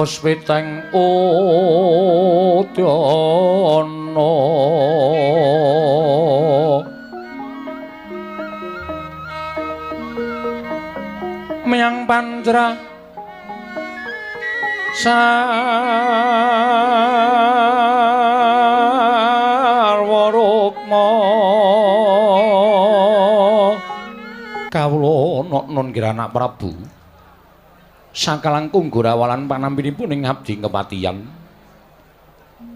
Puspiteng udana miyang panjra sarwa rukma kawula nun Anak Prabu sakalangkung gorawalan panampinipun ing abdi kepatihan.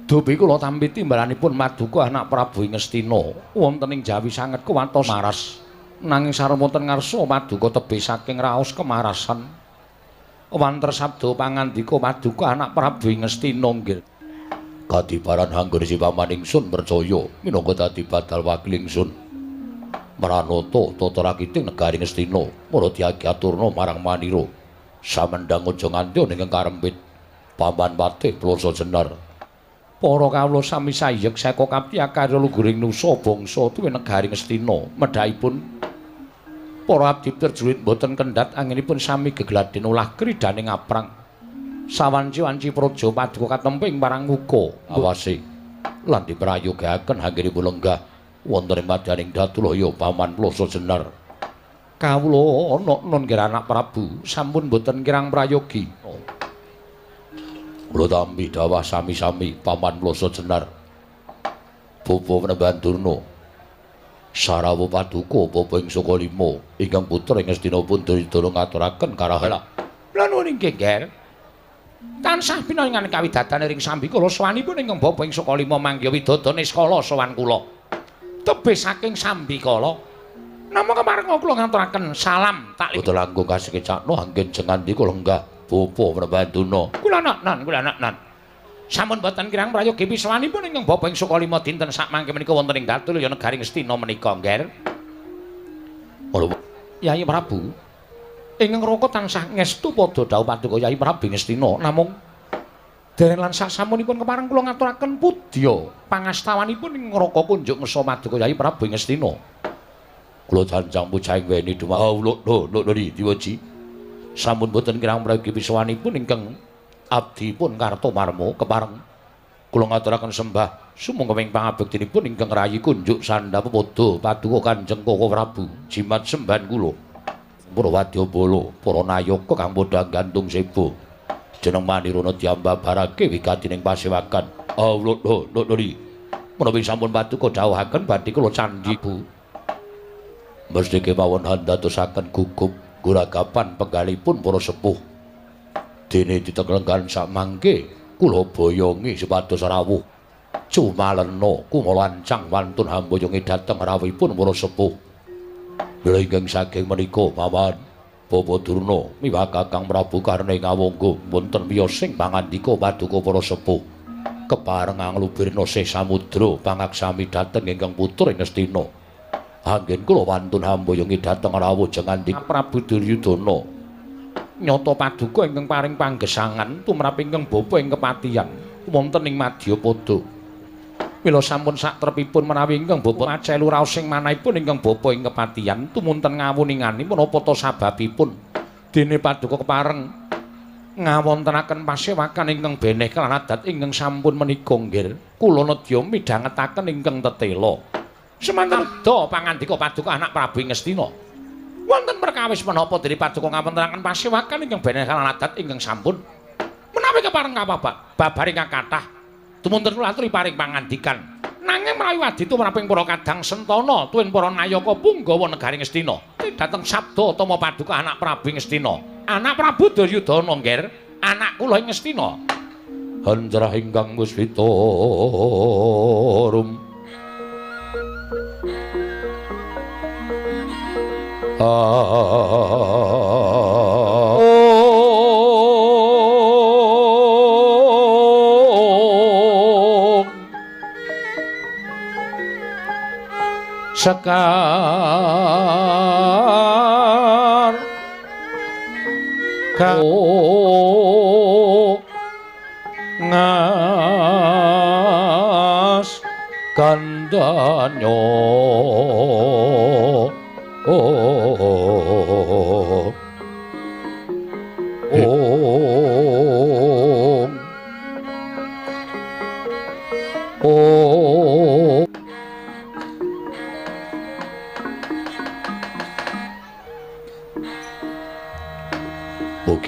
Dupi kula tampi timbalanipun maduka Anak Prabu ing Ngastina wonten ing Jawi sanget kuwatos maras. Nanging sareng wonten ngarsa maduka tebih saking raos kemarasan. Wanter sabda pangandika maduka Anak Prabu ing Ngastina nggih. Kadibaran angger si paman ingsun percaya minangka dadi badal wakil ingsun. Mranata tata rakiting negari Ngastina mara diaturna marang manira. Samendang aja nganti ana ingkang karempit. Paman Patih Ploso Jenar. Para kawula sami sayek seka kapti akarya luguring nusa bangsa tuwin negari Ngastina. Medhakipun para abdi prajurit boten kendhat anggenipun sami gegladhen olah kridane ngaprang. Sawanci-wanci praja paduka katemping marang muka awase lan diprayogaaken anggenipun lenggah wonten ing madyaning Datulaya Paman Ploso Jenar. Kawula ana nun Anak Prabu sampun boten kirang prayogi. Kula tampi dawah sami-sami Paman Ploso Jenar. Bapa Panembahan Durna sarawuh paduka bapa ing Sukalima ingkang putra ing Ngastina pun Duryudana ngaturaken karahala. Kula nuwun inggih, Nger. Tansah pinaringan kawidadan ring sambikala sowanipun ingkang bapa ing Sukalima manggiha widada niskala sowan kula. Tebih saking sambikala namung keparenga kula ngaturaken salam taklim. Boten langkung kasekecakno anggen jengandika lenggah bapa Panembahan Durna. Kula nan, kula nan. Sampun boten kirang prayogi pisawanipun ingkang bapa ing Sukalima dinten sakmangke menika wonten ing Datulaya negari Ngastina menika, Ngger. Yai Prabu ingkang Raka tansah ngestu padha dawuh paduka Yai Prabu Ngastina, namung dereng lan sasampunipun kepareng kula ngaturaken pudya pangastawanipun ing Raka kunjuk ngersa paduka Yai Prabu Ngastina. Kula jancang pujahing weni dumaha lho lho diwaji. Sampun boten kirang prayogi pisawanipun ingkang abdi pun Kartomarma kepareng kula ngaturaken sembah sumangga ing pangabektinipun ingkang rayi kunjuk sandhap padha paduka Kanjeng Koko Prabu jimat sembahan kula. Para wadyabala, para nayaka kang padha gantung seba. Jeneng manirana diambabarake wigatining pasewakan. Allah lho lho. Menawi sampun paduka dawuhaken badhe kula candhi Bu. Mesti kemawon handadosaken gugup guragapan penggalipun para sepuh. Dene diteglenggan sakmangke kula boyongi supados rawuh. Cumalena kumalancang wantun hamboyongi dhateng rawuhipun para sepuh. Mila ingkang saking menika paman Bapa Durna miwah Kakang Prabu Karna ing awangga wonten wiyosing pangandika paduka para sepuh. Kepareng anglubirna sih samudra pangaksami dhateng ingkang putra ing Ngastina. Anggen kula wantun hamboyongi dhateng rawuh jengandika Prabu Duryudana. Nyata paduka ingkang paring panggesangan tumrap ingkang bapa ing kepatihan wonten ing Madyapada. Mila sampun satrepipun menawi ingkang bapa acelu raos sing manahipun ingkang bapa ing kepatihan tumunten ngawuningani menapa ta sababipun dene paduka kepareng ngawontenaken pasewakan ingkang beneh kelan adat ingkang sampun menika nggih. Kula nedya midhangetaken ingkang tetela. Semanten da pangandika paduka Anak Prabu ing Ngastina. Wonten perkawis menapa dene paduka ngawontenaken pasewakan ingkang beneh kelan adat ingkang sampun menawi kepareng kapapak babar ingkang kathah tumunten kula aturi paring pangandikan. Nanging menawi wadi tumraping para kadang sentana tuwin para nayaka punggawa negari Ngastina dhateng sabda tama paduka Anak Prabu ing Ngastina. Anak Prabu Duryudana nggih, anak kula ing Ngastina. Hanjrah ingkang muspita rum Sekar ka ngas kandanyo oh oh.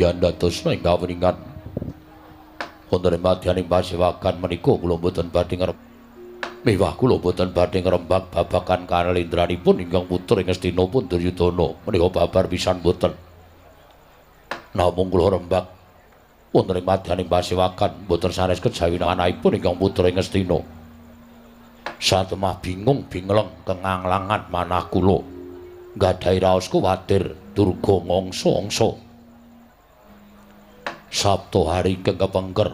Mugi andadosna ing kawuningan. Wonten ing madyaning pasewakan menika kula mboten badhe ngrembak miwah kula mboten badhe ngrembak babagan kalendranipun ingkang putra ing Ngastina pun Duryudana menika babar pisan mboten. Namung kula rembak wonten ing madyaning pasewakan mboten sanes kejawi anakipun ingkang putra ing Ngastina. Satemah bingung bingleng kenganglangan manah kula nggadahi raos kuwatir durga ngangsa-angsa. Sabta hari ingkang kepengker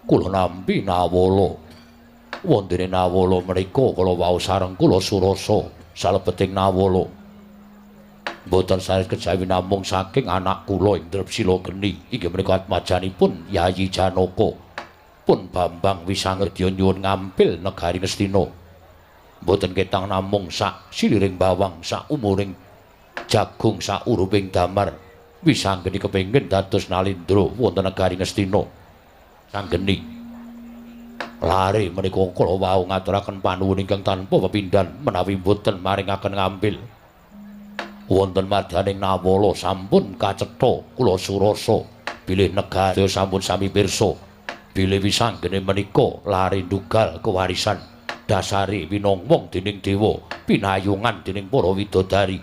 kula nampi nawala. Wondene nawala menika kala wau sareng kula surasa salebeting nawala. Mboten sanes kejawi namung saking anak kula ing Drepsila Geni inggih menika atmajanipun Yayi Janaka pun Bambang Wisangedya nyuwun ngampil negari Ngastina. Mboten ketang namung sak siliring bawang sak umuring jagung sak uruping damar Wisanggeni kepengin dados nalindra wonten negari Ngastina. Sanggeni lare menika kala wau ngaturaken panuwun ingkang tanpa pepindhan menawi mboten maringaken ngambil. Wonten madyaning nawala sampun kacetha kula surasa bilih negara sampun sami pirsa bilih Wisanggeni menika lare ndugal kewarisan dasare winongwong dening dewa pinayungan dening para widodari.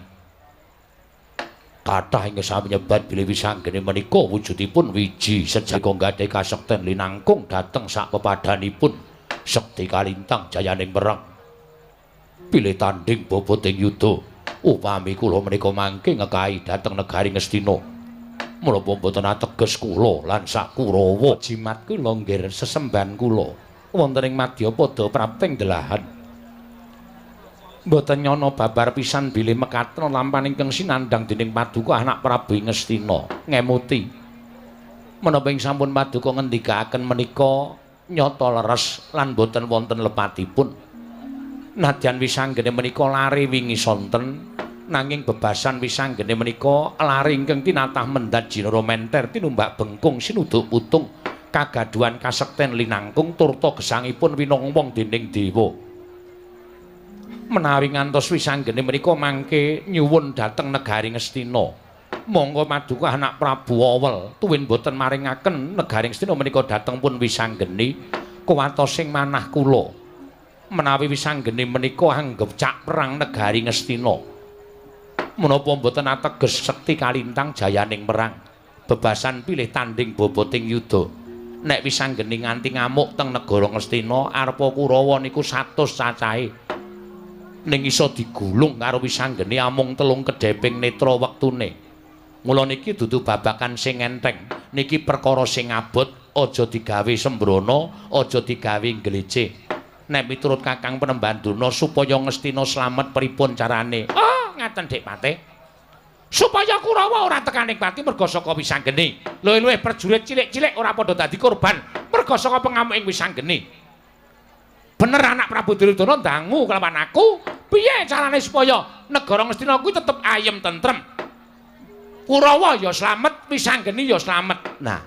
Kathah ingkang sami nyebat bilih Wisanggeni menika wujudipun wiji sejati nggadahi kasekten linangkung dhateng sak pepadhanipun sekti kalintang jayaning perang. Bilih tandhing boboting yuda upami kula menika mangke ngekahi dhateng negari Ngastina. Menapa mboten ateges kula lan sak Kurawa jimat kula nggir sesembahan kula wonten ing madyapada prapting delahan. Mboten nyana babar pisan bilih mekaten lampan ingkang sinandhang dening paduka anak Prabu Ngastina ngemuti. Menapa ing sampun paduka ngendikaaken menika nyata leres lan mboten wonten lepatipun. Nadyan Wisanggeni menika lare wingi sonten nanging bebasan Wisanggeni menika lare ingkang tinatah mendhat jinara menter tinumbak bengkung sinuduk putung kagaduhan kasekten linangkung turta gesangipun winongwong dening dewa. Menawi ngantos Wisanggeni menika mangke nyuwun dhateng negari Ngastina, monggo paduka anak Prabu Awel tuwin boten maringaken negari Ngastina menika dhateng pun Wisanggeni kuwatosing manah kula. Menawi Wisanggeni menika anggep cak perang negari Ngastina, menapa mboten ateges sekti kalintang jayaning perang bebasan pilih tanding boboting yuda. Nek Wisanggeni nganti ngamuk teng negara Ngastina arpa Kurawa niku 100 cacahe ning iso digulung karo Wisanggeni amung 3 kedheping netra wektune. Mula niki dudu babakan sing enteng, niki perkara sing abot, aja digawe sembrono, aja digawe nglece. Nek miturut Kakang Penemban Durna supaya Ngastina slamet pripun carane? Oh, ngaten Dik Patih. Supaya Kurawa ora tekaning pati merga saka Wisanggeni. Luwih-luwih prajurit cilik-cilik ora padha dadi korban merga saka pengamuking Wisanggeni. Bener anak Prabu Duryudana ndangu kelawan aku, piye carane supaya negara Ngastina kuwi tetep ayem tentrem? Kurawa ya slamet, Wisanggeni ya slamet. Nah,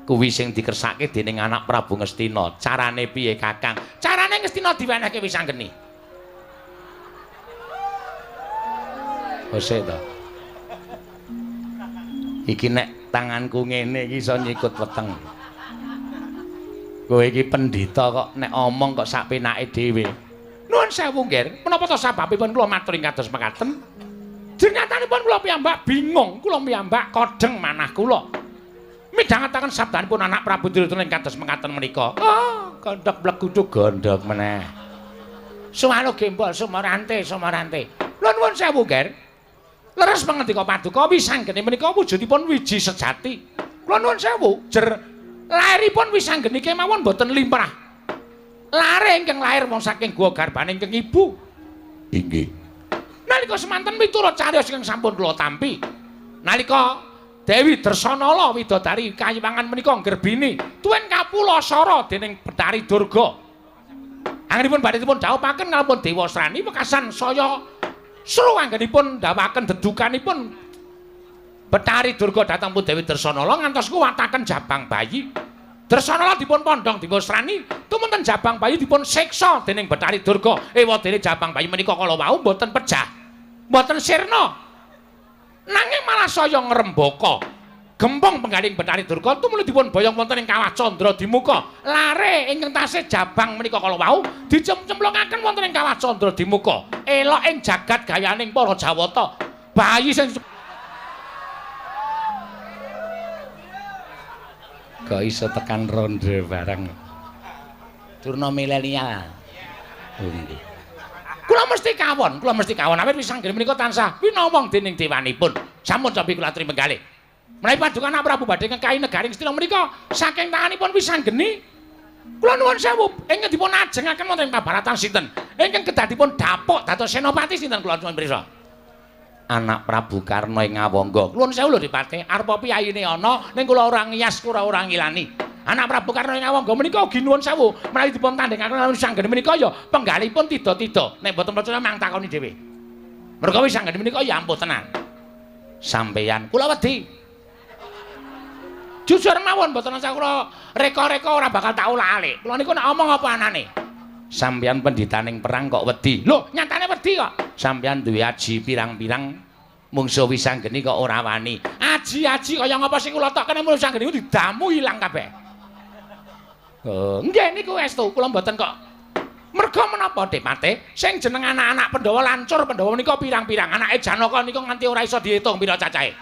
kuwi sing dikersake dening anak Prabu Ngastina. Carane piye, Kakang? Carane Ngastina diwenehke Wisanggeni. Hose to. Iki nek tanganku ngene iki iso nyikut weteng. Kowe iki pendhita kok nek omong kok sak penake dhewe. Nuwun sewu nggih, menapa to sababipun kula matur ing kados mekaten? Jengatanipun kula piyambak bingung, kula piyambak kodheng manah kula. Midhangetaken sabdanipun anak Prabu Duryudana ing kados mekaten menika. Oh, gondhok mleguduk gondhok meneh. Suwalo gembol sumarante sumarante. Lha nuwun sewu nggih. Leres pangandika paduka Wisanggeni menika wujudipun wiji sejati. Kula nuwun sewu, jer lairipun Wisanggeni kemawon boten limrah. Lare ingkang lair wong saking guwa garbane ingkang ibu. Inggih. Nalika semanten miturut cariyos ingkang sampun kula tampi. Nalika Dewi Dresanala widodari kayiwangan menika nggerbini tuwin kapulasara dening Bathari Durga. Anggenipun badhe dipun dhawuhaken kalampun Dewasrani wekasan saya sru anggenipun ndawaken dedukanipun Bathari Durga dhateng pun Dewi Dresanala ngantos kuwataken jabang bayi. Dresanala dipun pondhong Dewasrani, tumunten jabang bayi dipun siksa dening Bathari Durga. Ewadene jabang bayi menika kala wau mboten pejah, mboten sirna. Nanging malah saya ngrembaka. Gempong penggaling Bathari Durga tumuli dipun boyong wonten ing Kawah Candra Dimuka. Lare ingkang tasih jabang menika kala wau dicemplungaken wonten ing Kawah Candra Dimuka. Elok ing jagat gayaning para Jawata. Bayi sing kok iso tekan ronde barang. Durna milenial. Oh nggih. Kula mesti kawon, kula mesti kawon awit wisanggeni menika tansah winowong dening dewanipun. Sampun cobi kula aturi menggalih. Menawi paduka anak Prabu badhe ngekahi negaring Astina menika saking tanganipun Wisanggeni kula nuwun sewu ingkang dipun ajengaken wonten ing pabaratan sinten ingkang kedah dipun dapuk dados senopati sinten kula nyuwun pirsa. Anak Prabu Karna ing Ngawangga. Nuwun sewu lho Dipate, arepa piyayine ana ning kula ora ngiyas kula ora ngilani. Anak Prabu Karna ing Ngawangga menika ugi nuwun sewu menawi dipun tandhingaken kaliyan Wisanggeni menika ya penggalihipun tida-tida. Nek mboten percaya mang takoni dhewe. Merga Wisanggeni menika ya ampuh tenan. Sampeyan kula wedi. Jujur mawon mboten usah kula reka-reka ora bakal tak olah-alik. Kula niku nek omong apa anane. Sampeyan pendhitaning perang kok wedi. Lho, nyatane wedi kok. Sampeyan duwe aji pirang-pirang mungsuh Wisanggeni kok ora wani. Aji-aji kaya ngapa sing kula tokkene mung Wisanggeni niku didamu ilang kabeh. Oh, nggih niku estu kula mboten kok. Merga menapa Dipate? Sing jeneng anak-anak Pandhawa lancur Pandhawa menika pirang-pirang. Anake Janaka niku nganti ora iso diitung pira cacahe.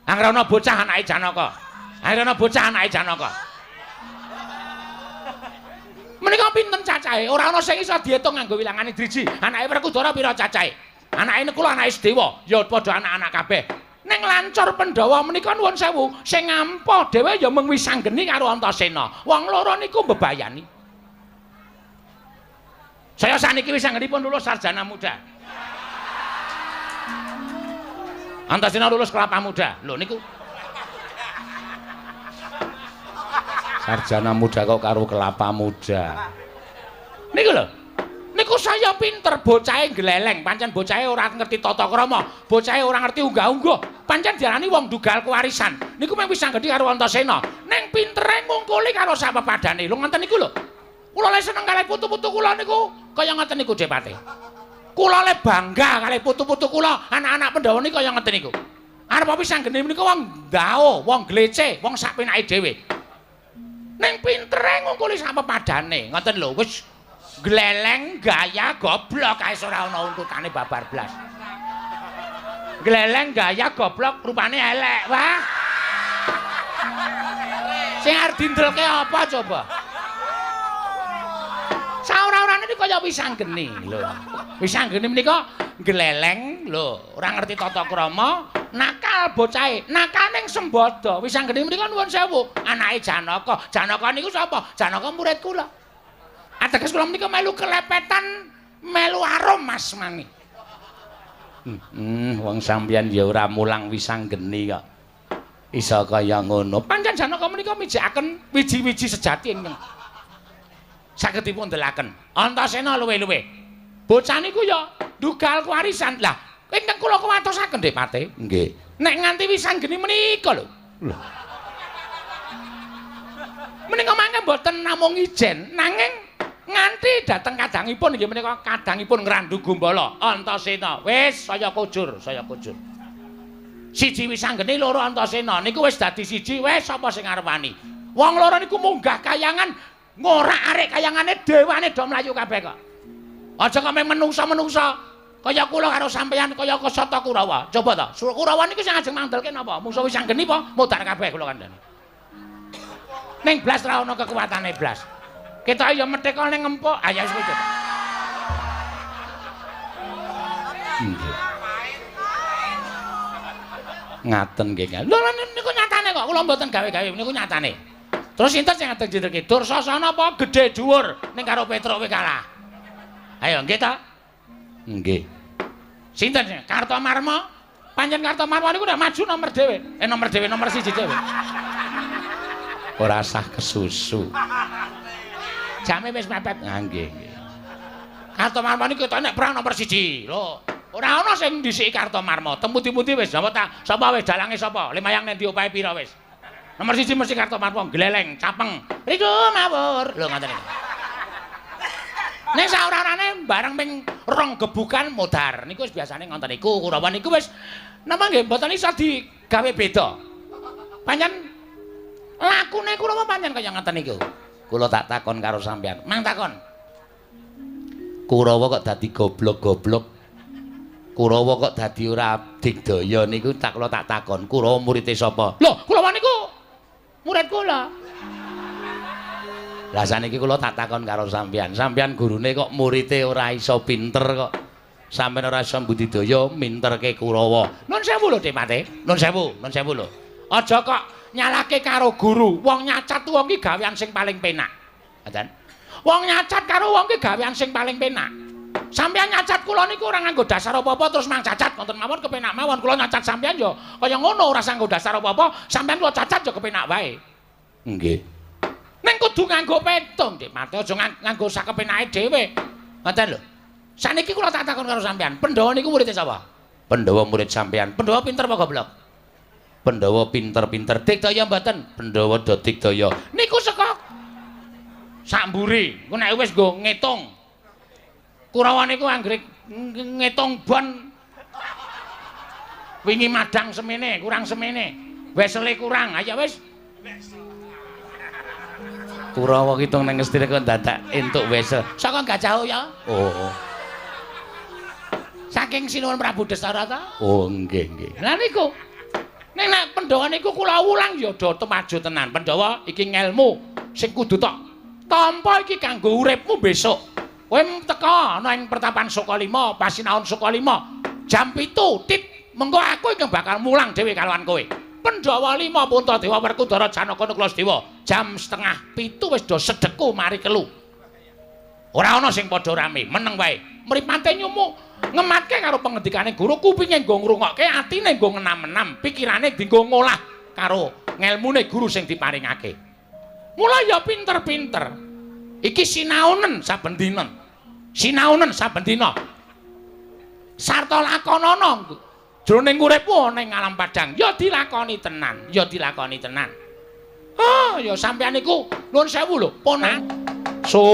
Anggere ana bocah anake Janaka. Akhirnya ana bocah anake Janaka. Menika pinten cacahe? Ora ana sing iso diitung nganggo wilangane driji. Anake Werkudara pira cacahe? Anake Nekula, anake Sedewa, ya padha anak-anak kabeh. Ning lancur Pandhawa menika nuwun sewu, sing ngampuh dhewe ya mung Wisanggeni karo Antasena. Wong loro niku mbebayani. Saya saniki Wisanggeni pun lulus sarjana muda. Antasena lulus kelapa muda. Lho niku sarjana muda kok karo kelapa muda. Niku lho. Niku saya pinter bocahe gleleng, pancen bocahe ora ngerti tata krama, bocahe ora ngerti unggah-ungguh. Pancen diarani wong dugal kewarisan. Niku mung Wisanggeni karo Antasena. Ning pintere ngungkuli karo sapepadane. Lho ngoten niku lho. Kula le seneng kalih putu-putu kula niku kaya ngoten niku Depate. Kula le bangga kalih putu-putu kula, anak-anak Pandhawa niku kaya ngoten niku. Arep Wisanggeni menika wong ndao, wong glece, wong sak penake dhewe. Ning pintere ngungkuli sapepadane, ngoten lho, wis gleleng gaya goblok kae ora ana untutane babar blas. Gleleng gaya goblok rupane elek, wah. Sing arep dindelke apa coba? Saora-orane iki kaya Wisanggeni lho. Wisanggeni menika gleleng lho, ora ngerti tata krama, nakal bocahe, nakal ning sembada. Wisanggeni menika nuwun sewu, anake Janaka. Janaka niku sapa? Janaka murid kula. Ateges kula menika melu kelepetan, melu arum Mas Mani. Wong sampeyan ya ora mulang Wisanggeni kok. Iso kaya ngono. Pancen Janaka menika mijikaken wiji-wiji sejati ingkang saged dipun delaken. Antasena luwe-luwe. Bocah niku ya ndugal kewarisan. Lah, ingkang kula kuwatosaken Dipate. Nggih. Nek nganti Wisanggeni menika lho. Lho. Menika mangke mboten namung ijen, nanging nganti dhateng kadangipun nggih menika kadangipun Ngrandu Gumbala, Antasena. Wis saya kujur, saya kujur. Siji Wisanggeni, loro Antasena niku wis dadi siji, wis sapa sing arep wani. Wong loro niku munggah kayangan, ngorak-arik kayangane dewane do mlayu kabeh kok. Aja kok mung menungsa-menungsa kaya kula karo sampeyan kaya Sata Kurawa. Coba ta, Kurawa niku sing ajeng mandelke napa? Mungsuh Wisanggeni apa? Modar kabeh kula kandhani. Ning blas ra ono kekuatane blas. Ketoke ya metheka ning ngempuk. Ah ya wis coba. Nggih. Ngaten nggih. Lho niku nyatane kok, kula mboten gawe-gawe niku nyatane. Terus sinten sing ngadeg jenenge? Dursasana apa gedhe dhuwur ning karo Petruk kowe kalah. Ayo nggih ta? Nggih. Sinten sing Kartomarma? Pancen Kartomarma niku nek maju nomor dhewe. Nomor dhewe nomor 1 dhewe. Ora sah kesusu. Jame wis mepet. Ah nggih nggih. Kartomarma niku ketok nek perang nomor 1. Lho, ora ana sing ndhisiki Kartomarma. Temu-pundi wis sapa ta? Sapa wis dalange sapa? Limayang nek ndi opahe pira wis? Nomor 1 mesti Kartomarma, gleleng, capeng. Riku mawur. Lho ngoten niku. Nek saora-orane bareng ping rong gebukan modar. Niku wis biasane ngoten niku. Kurawa niku wis napa nggih mboten iso digawe beda. Pancen lakune Kurawa pancen kaya ngeten niku. Kula tak takon karo sampeyan. Mang takon. Kurawa kok dadi goblok-goblok? Kurawa kok dadi ora digdaya niku tak kula tak takon. Kurawa murite sapa? Lho, Kurawa niku murid kula. Lah saniki kula tak takon karo sampeyan. Sampeyan gurune kok murite ora iso pinter kok. Sampeyan ora iso budidaya minterke Kurawa. Nun sewu lho, Dik Mate. Nun sewu, nun sewu lho. Aja kok nyalahke karo guru. Wong nyacat wong ki gawean sing paling penak. Ngoten. Wong nyacat karo wong ki gawean sing paling penak. Sampeyan nyacat kula niku ora nganggo dasar apa-apa terus mang cacat ngoten mawon kepenak mawon. Kula nyacat sampeyan ya kaya ngono ora nganggo dasar apa-apa, sampeyan kula cacat ya kepenak wae. Nggih. Ning kudu nganggo petung, Dik Mate, aja nganggo sak kepenake dhewe. Ngoten lho. Saniki kula tak takon karo sampeyan, Pandhawa niku murid sapa? Pandhawa murid sampeyan. Pandhawa pinter apa goblok? Pandhawa pinter-pinter. Digdaya mboten? Pandhawa do digdaya. Niku saka sak mburi, ku nek wis nggo ngitung. Kurawa niku anggere ngitung bon wingi madang semene, kurang semene. Wesele kurang, ayo wis. Kurawa ngitung nang Ngastina kok dadak entuk wesel. Saka Gajah ya? Oh. Saking Sinuwun Prabu Dasarata. Oh, nggih, nggih. Lah niku. Ning nek Pandhawa niku kula wulang ya do temaju tenan. Pandhawa iki ngelmu sing kudu tok tampa iki kanggo uripmu besok. Kowe teka ana ing pertapan Sukalima, pasinaon Sukalima. Jam 7 tit mengko aku ingkang bakal mulang dhewe kalawan kowe. Pandhawa 5 Puntadewa Werkudara Janaka Nakula Sadewa. Jam 6:30 wis do sedeku mari kelu. Ora ana sing padha rame, meneng wae. Mripate nyumu ngematke karo pengendikane guru, kupinge nggo ngrungokke, atine nggo ngenam-enam, pikirane dienggo ngolah karo ngelmune guru sing diparingake. Mula ya pinter-pinter. Iki sinaonen saben dina. Sinaonen saben dina. Sarta lakonana jroning uripmu ana ing alam padhang, ya dilakoni tenan, ya dilakoni tenan. Ah, ya sampeyan niku nuwun sewu lho, ponak. Somo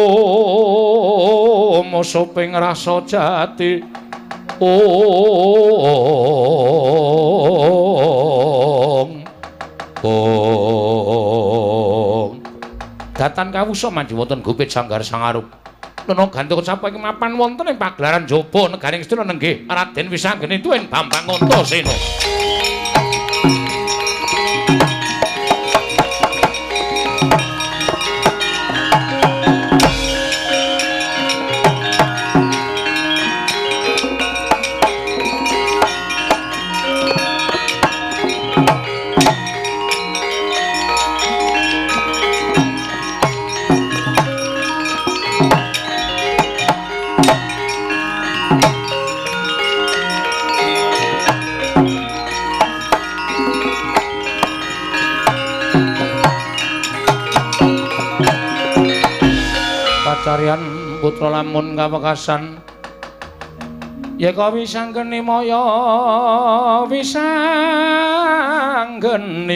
soping rasa jati. Ong ong. Datan kawusa manjing wonten gupit sanggar sangarup. Nena gantuk sapa ing mapan wonten ing pagelaran jaba negaring Astina nenggih Raden Wisanggeni tuwin Bambang Antasena. Pacarian putra lamun kawekasan yeka wisanggeni maya wisanggeni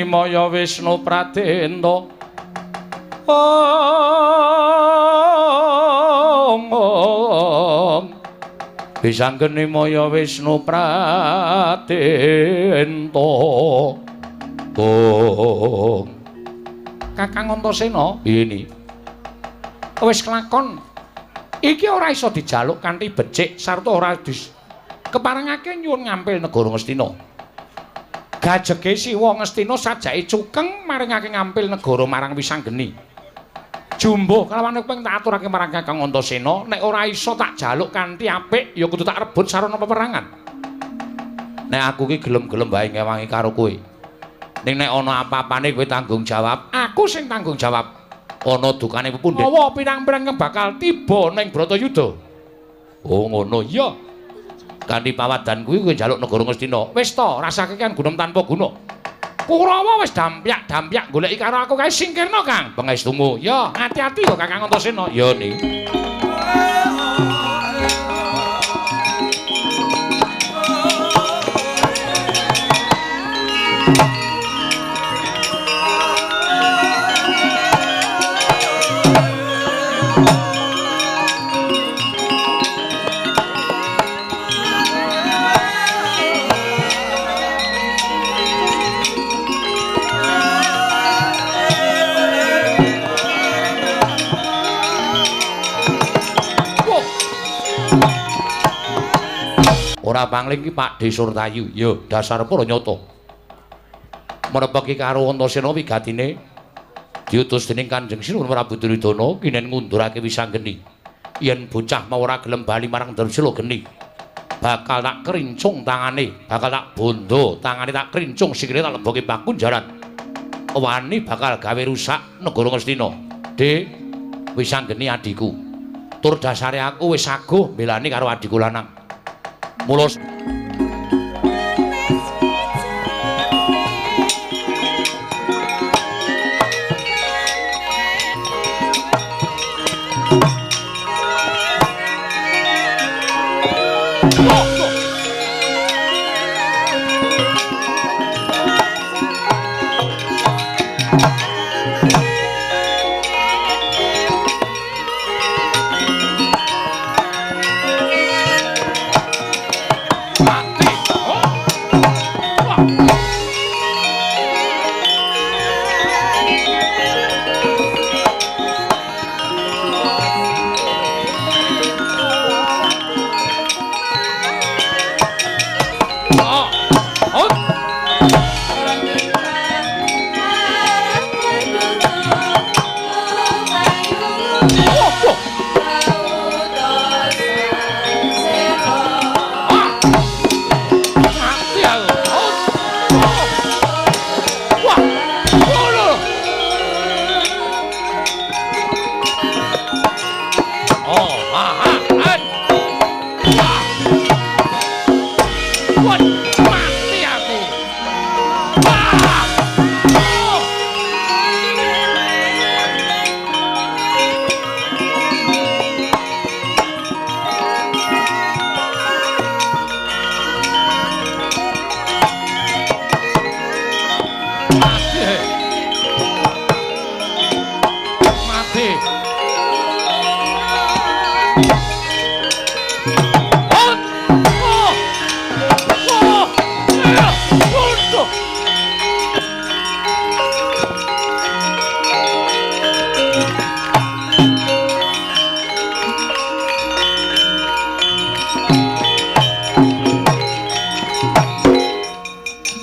maya Wisnu Pradenta. Ong ong wisanggeni maya Wisnu Pradenta. Ong Kakang Antasena piye ni? Wis kelakon iki ora iso dijaluk kanthi becik sarta ora keparengake nyuwun ngampil negara Ngastina. Gajege Siwa Ngastina sajake cukeng maringake ngampil negara marang Wisanggeni. Jumbuh kalawan ping tak aturake marang Kakang Antasena, nek ora iso tak jaluk kanthi apik ya kudu tak rebut sarana peperangan. Nek aku ki gelem-gelem wae ngewangi karo kowe. Ning nek ana apa-apane kowe tanggung jawab, aku sing tanggung jawab. Ana dukane pepundhen. Awa pirang-pirang bakal tiba ning Bratayuda. Oh ngono iya. Kanthi pawadan kuwi kowe njaluk negara Ngastina. Wis to, rasake kan gunem tanpa guna. Kurawa wis dampyak-dampyak goleki karo aku kae singkirna, Kang. Pangestumu. Ya, ati-ati kok Kakang Antasena. Ya ni. Ora pangling ki Pakdhe Surtayu. Ya, dasar para nyata. Merepeki karo Antasena wigatine diutus dening Kanjeng Sinuwun Prabu Duryudana kinen ngundurake Wisanggeni. Yen bocah mau ora gelem bali marang Darsila geni, bakal tak krincung tangane, bakal tak bondo tangane, tak krincung sikile, tak leboke pakunjaran. Wani bakal gawe rusak negara Ngastina. Dik, Wisanggeni adhiku. Tur dasare aku wis saguh mbelani karo adhiku lanang. Mula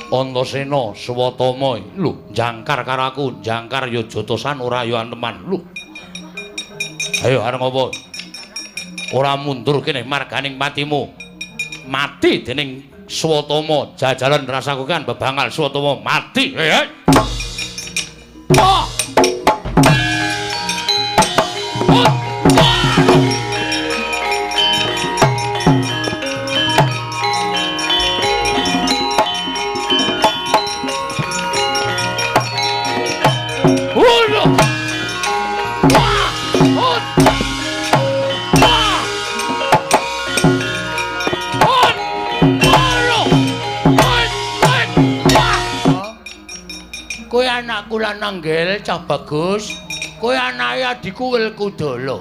Antasena Swatama lho jangkar karo aku, jangkar ya jotosan ora ya anteman lho. Ayo arep ngopo? Ora mundur kene marganing patimu. Mati dening Swatama, jajalan rasaku kan bebangal Swatama mati. Hei. Wah. Kowe anakku lanang gel cah bagus. Kowe anake adhiku Welkudala.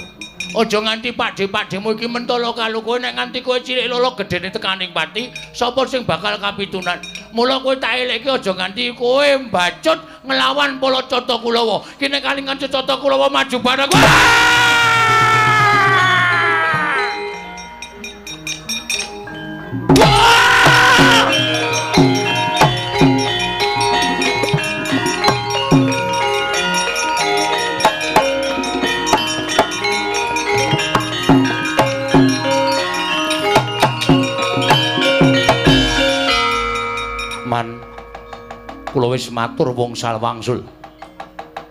Aja nganti pakdhe-pakdhemu iki mentala karo kowe, nek nganti kowe cilik lolo gedene tekaning pati, sapa sing bakal kapitunan. Mula kowe tak elekke aja nganti kowe mbacut nglawan para Cata Kulawa. Kene kalingan Cata Kulawa maju bareng. Man, kula wis matur wongsal wangsul.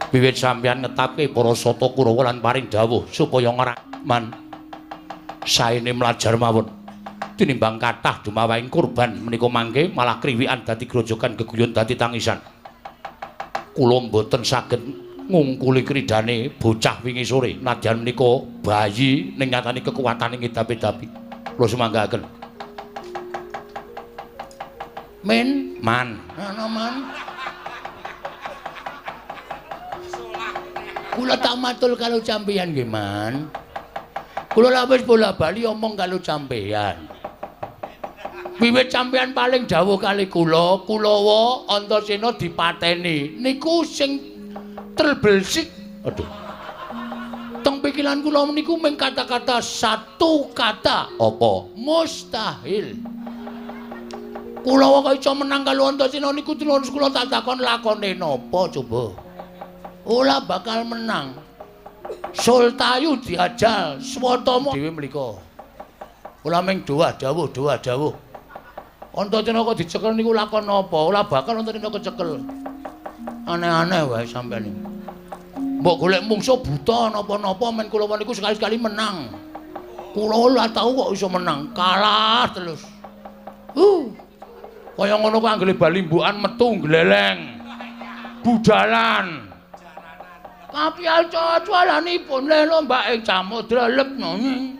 Wiwit sampeyan ngetapke para Sata Kurawa lan paring dawuh supaya ngerak man saene mlajar mawon. Tinimbang kathah dumawahing kurban menika mangke malah kriwikan dadi grojogan geguyon dadi tangisan. Kula mboten saged ngungkuli kridane bocah wingi sore nadyan menika bayi ning nyatane kekuatane ngedapi-dapi. Kula sumanggaken. Men, man, ana man. Kula tak matul karo sampeyan nggih, Man. Kula lak wis bola-bali omong karo sampeyan. Wiwit sampeyan paling dawuh kali kula, Kulawa Antasena dipateni. Niku sing terbelsik. Aduh. Teng pikiran kula niku mung kata-kata satu kata. Apa? Mustahil. Kulawa kok iso menang karo Antasena niku terus kula tak takon lakone napa coba. Ora bakal menang. Sultayu diajal, Swatama dhewe mlika. Ora ming doah dawuh, doah dawuh. Antasena kok dicekel niku lakon napa? Ora bakal Antasena kecekel. Aneh-aneh wae sampeyan iki. Mbok golek mungsuh buta napa-napa men kulawa niku sekali-sekali menang. Kula ora tau kok iso menang, kalah terus. Kaya ngono kok anggere balimbukan metu gleleng. Budalan. Kapial cualanipun lelo mbak ing samudra lep nongi.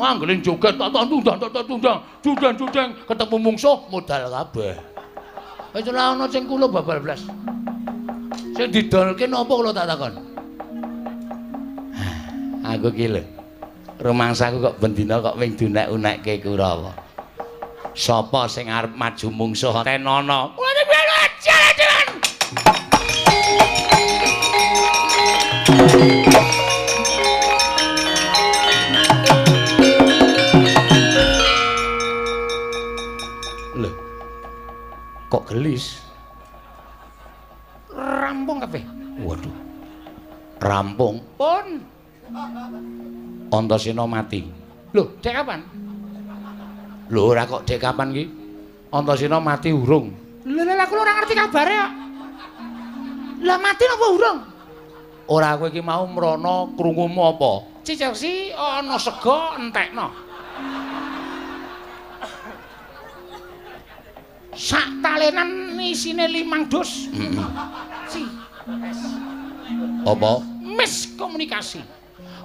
Anggere joget tak tundang tak tundang, judang-judang ketemu mungsuh modal kabeh. Wis ora ana sing kula babal blas. Sing didolke napa kula tak takon? Aku ki lho. Rumangsaku kok bendina kok wing dunek-unekke Kurawa. Sapa sing arep maju mungsuh tenono? Lho. Kok gelis? Rampung kabeh. Waduh. Rampung. Pun. Antasena mati. Lho, dek kapan? Lho ora kok dek kapan ki? Antasena mati urung. Lho lha aku ora ngerti kabare kok. Lah mati napa urung? Ora kowe iki mau mrono krungumu apa? Cicersi ana sega entekno. Sak talenan isine 5 dus. Si. Apa? Miskomunikasi.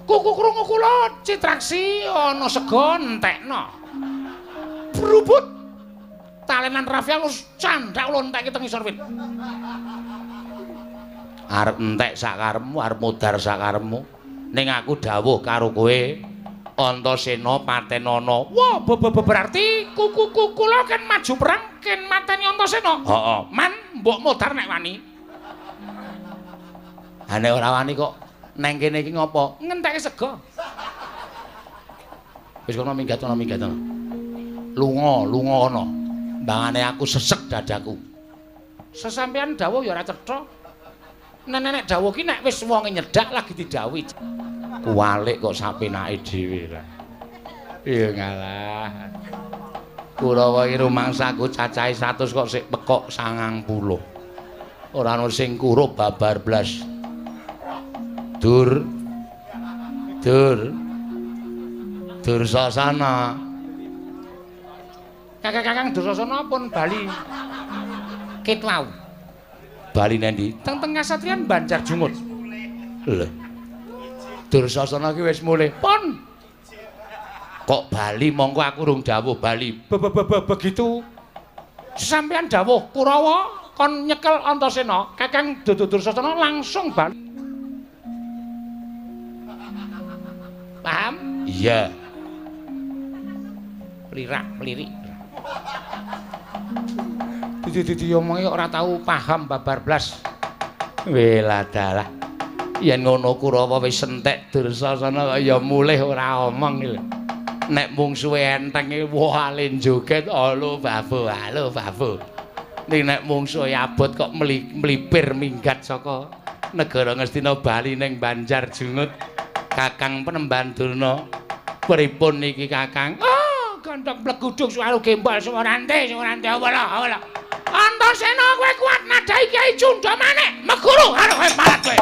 Kuku krungu kula Citraksi ana sega entekno. Brubut. Talenan Rafia wis candhak kula entekke teng isor wit. Arep entek sakarepmu, arep modar sakarepmu. Ning aku dawuh karo kowe, Antasena patenana. Wah, berarti kuku kula kan maju perang ken mateni Antasena. Heeh. Man mbok modar nek wani. Ha nek ora wani kok neng kene iki ngopo? Ngentekke sega. Wis kono minggat kono minggat kono. Lunga, lunga kono. Mbangane aku sesek dadaku. Sesampeyan dawuh ya ora cetha. Nek dawuh ki nek wis wonge nyedak lagi didhawuhi. Kuwalik kok sapenake dhewe lah. Iya ngalah. Kurawa iki rumangsaku cacahe 100 kok sik pekok 90. Ora ono sing kurup babar blas. Dur. Dur. Dursasana. Kakang-kakang Dursasana pun bali. Ket wau. Bali nendi? Teng tengah satriyan Banjar Jungut. Lho. Dursasana ki wis mulih. Pun. Kok bali mongko aku rung dawuh bali. Begitu sampeyan dawuh Kurawa kon nyekel Antasena, Kakang Dursasana langsung bali. Paham? Iya. Lirak, lirik. Didi omongi kok ora tau paham babar blas. Weladalah. Yen ngono Kurawa wis entek Dursasana kok ya mulih ora omong iki lho. Nek mungsuhe enteng iki wah ale joget halo babo, halo babo. Ning nek mungsuhe abot kok mlipir minggat saka negara Ngastina bali ning Banjar Jungut. Kakang Penemban Durna, pripun niki Kakang? Oh, gandhong plegudung suwaru gembol suwarante, suwarante awala awala. Antasena kowe kuat nadhahi Kyai Cundha Manik, meguru karo kowe parat kowe.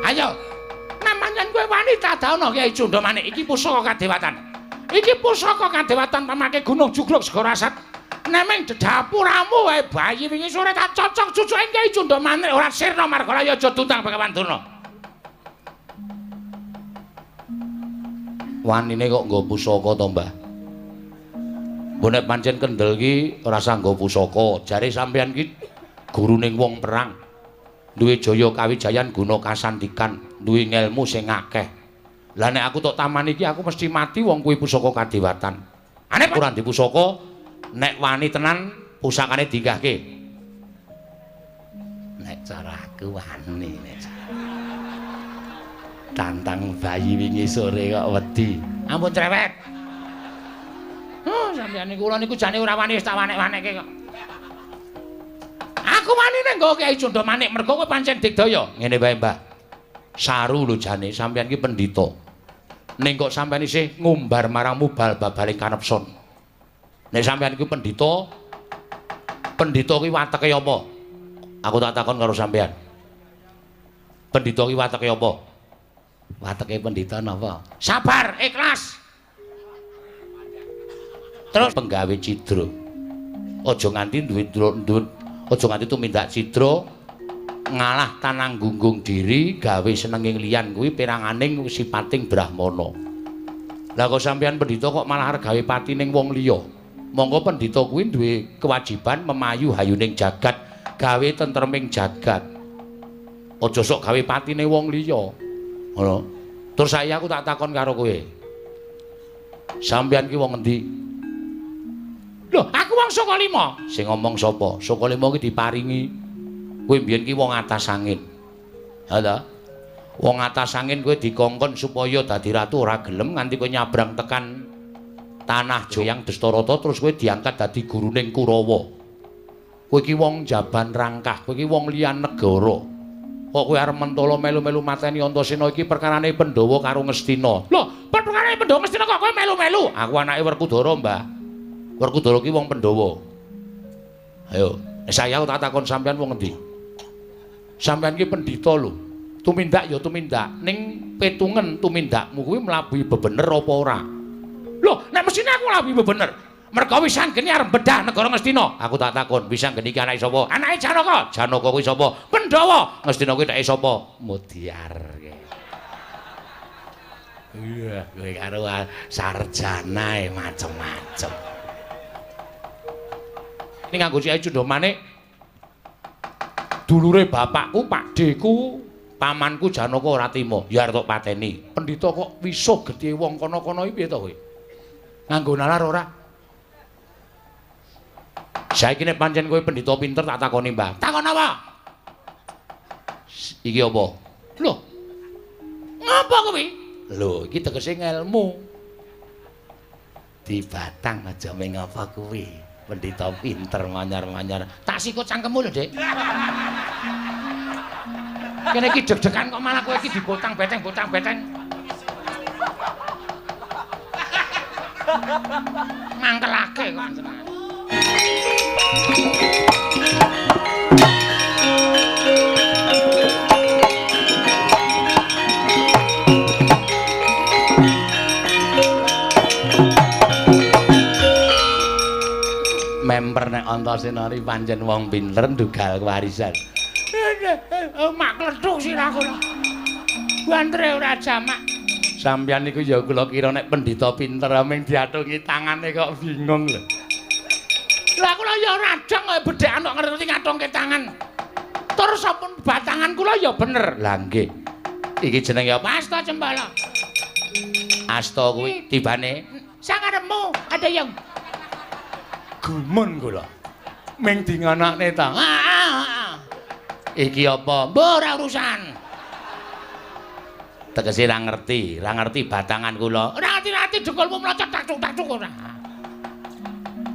Ayo, namanya kowe wani tadaono Kyai Cundha Manik iki pusaka kadewatan. Iki pusaka kadewatan pamake Gunung Jugruk Segara Asat. Nemeng dedapuramu wae bayi wingi sore tak cocok cucuke Kyai Cundha Manik ora sirna marga aja duntang Bagawan Durna. Wanine kok nggo pusaka to, Mbah? Mbok nek pancen kendel ki ora usah nggo pusaka. Jare sampeyan ki guruning wong perang. Duwe jaya kawijayan guna kasandikan, duwe ngelmu sing akeh. Lah nek aku tok taman iki aku mesti mati wong kuwi pusaka kadewatan. Ane ora ndek pusaka, nek wani tenan pusakane dinggahke. Cara aku wani nek. Tantang bayi wingi sore kok wedi. Ampun cerewet. Sampeyan niku kula niku jane ora wani wis tak wanek-wanekke kok. Aku wani nek nggo Kyai Cundamanik mergo kowe pancen digdaya. Ngene wae, Mbah. Saru lho jane sampeyan ki pendhita. Ning kok sampeyan isih ngumbar marang mubal babaling kanepson. Nek sampeyan ki pendhita, pendhita ki wateke apa? Aku tak takon karo sampeyan. Pendhita ki wateke apa? Wateke pendhita napa? Sabar, ikhlas. Terus penggawe cidra. Aja nganti duwe aja nganti tumindak cidra ngalah tanang gunggung diri gawe senenging liyan kuwi peranganing sipating brahmana. Lah kok sampeyan pendhita kok malah arep gawe pati ning wong liya? Monggo pendhita kuwi duwe kewajiban memayu hayuning jagat, gawe tentreming jagat. Aja sok gawe patine wong liya. Ngono. Terus saya aku tak takon karo kowe. Sampeyan ki wong endi? Lho, aku wong Sukalima. Sing ngomong sapa? Sukalima ki diparingi. Kowe mbiyen ki wong atas angin. Ha ta? Wong atas angin kowe dikongkon supaya dadi ratu ora gelem nganti kowe nyabrang tekan tanah Joyang Destarata terus kowe diangkat dadi guruning Kurawa. Kowe ki wong jaban rangkah, kowe ki wong liyan negara. Kok kowe arep mentolo melu-melu mateni Antasena iki perkarane Pandhawa karo Ngastina. Lho, perkarane Pandhawa Ngastina kok kowe melu-melu? Aku anake Werkudara, Mbah. Werkudara ki wong Pandhawa. Ayo, saya tak takon sampean wong endi? Sampean ki pendhita lho. Tumindak ya tumindak, ning petungen tumindakmu kuwi mlabuhi bebener apa ora? Lho, nek mesine aku mlabuhi bebener. Mergo Wisanggeni arep bedah negara Ngastina. Aku tak takon, Wisanggeni ki anake sapa? Anake Janaka. Janaka kuwi sapa? Pandhawa. Ngastina kuwi dheke sapa? Mudiar. Iya, kowe karo sarjana macem-macem. Ning nganggo Kyai Cundamanik dulure bapakku, pakdheku, pamanku Janaka ora trima, ya arep tok pateni. Pendhita kok wisuh gedhe wong kono-kono iki piye to kowe? Nganggo nalar ora? Saiki nek pancen kowe pendhita pinter tak takoni, Mbah. Takon apa? Iki apa? Lho. Ngapa kuwi? Lho, iki tegese ngelmu. Dibatang aja meng apa kuwi. Pendhita pinter manyar-manyar. Tak sikut cangkemmu lho, Dik. Kene iki deg-degan kok malah kowe iki dibotang beteng-botang beteng. Mangkelake kok jenengan. Memper nek Antasena iki pancen wong pinter ndugal kewarisan. Mak kledhuk sirahku. Bantere ora jamak. Sampeyan niku ya kula kira nek pendhita pinter ming diatungi tangane kok bingung lho. Lah kula ya ora ajeng kok bedhekan kok ngerti ngatungke tangan. Terus sampun batangan kula ya bener. Lah nggih. Iki jenenge apa? Asta Cembala. Asta kuwi tibane sangarepmu ada yang gumun kula. Ming dinganakne ta. Iki apa? Mbah ora urusan. Tegese ra ngerti batangan kula. Ora ngerti-ngerti dengkulmu mlocot tak-tak ora.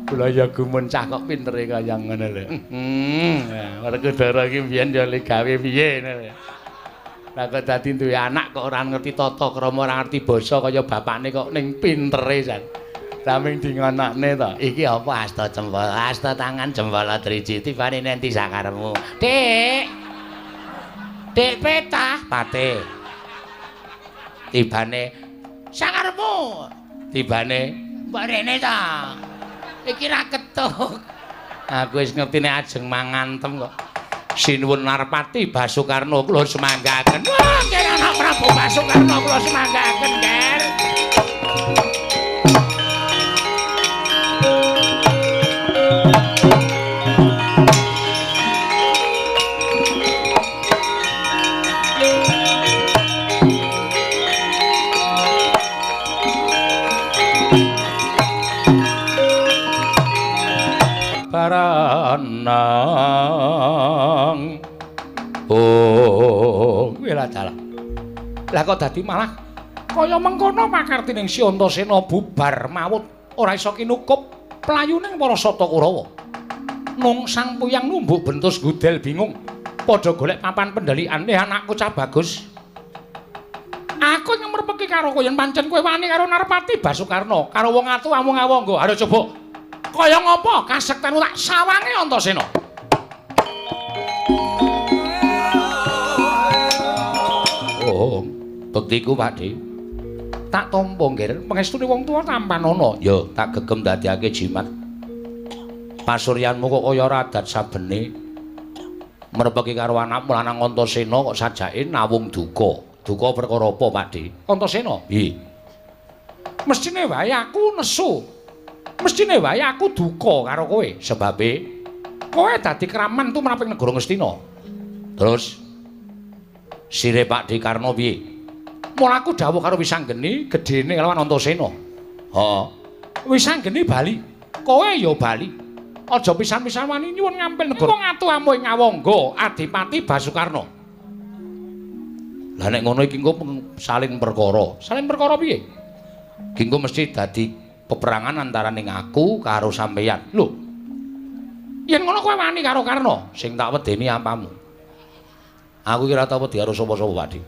Kula ya gumun cah kok pintere kaya ngono lho. Werkudara iki mbiyen ya le gawe piye ngono lho. Lah kok dadi duwe anak kok ora ngerti tata krama, ora ngerti basa kaya bapakne kok ning pintere jan. Lah ming dinganakne ta. Iki apa asta cembala, asta tangan cembala driji tibane nanti sakarepmu. Dik. Dik petah pate. Tibane sakarepmu. Tibane mbok rene ta. Iki ra ketuk. Aku wis ngerti nek ajeng mangantem kok. Sinuwun Narpati Basukarno kula semanggaken. Wah, nger anak Prabu Basukarno kula semanggaken, Nger. Baranang Dalah. Lah kok dadi malah kaya mengkono pakartining si Antasena bubar mawut ora iso kinukup playuning para Sata Kurawa. Nung sang puyang numbuk bentus gudel bingung padha golek papan pendelikan. Anakku cah bagus. Aku ngemrepeki karo kowe yen pancen kowe wani karo Narpati Basukarna, karo wong atu amung awangga. Ayo coba. Kaya ngapa kasektenmu tak sawange Antasena. Oh, bektiku Pakde. Tak tampa nggih, pangestune wong tuwa tampanana. Ya, tak gegem dadekake jimat. Pasuryanmu kok kaya ora adat sabene. Mrepeki karo anakmu lanang Antasena kok sajake nawung duka. Duka perkara apa, Pakde? Antasena. Piye? Mestine wae aku nesu. Mestine wae aku duka karo kowe. Sebabe kowe dadi kraman tumrap ing negara Ngastina. Terus sire Pakde Karna piye? Mula aku dawuh karo Wisanggeni gedene lawan Antasena. Heeh. Wisanggeni bali. Kowe ya bali. Aja pisan-pisan wani nyuwun ngampil negara wong atu amuh ing Awangga, Adipati Basukarna. Lah nek ngono iki engko saling perkara. Saling perkara piye? Iki engko mesti dadi peperangan antaraning aku karo sampeyan. Lho. Yen ngono kowe wani karo Karna? Sing tak wedeni apamu? Aku ki ora tau wedi karo sapa-sapa, Pakde.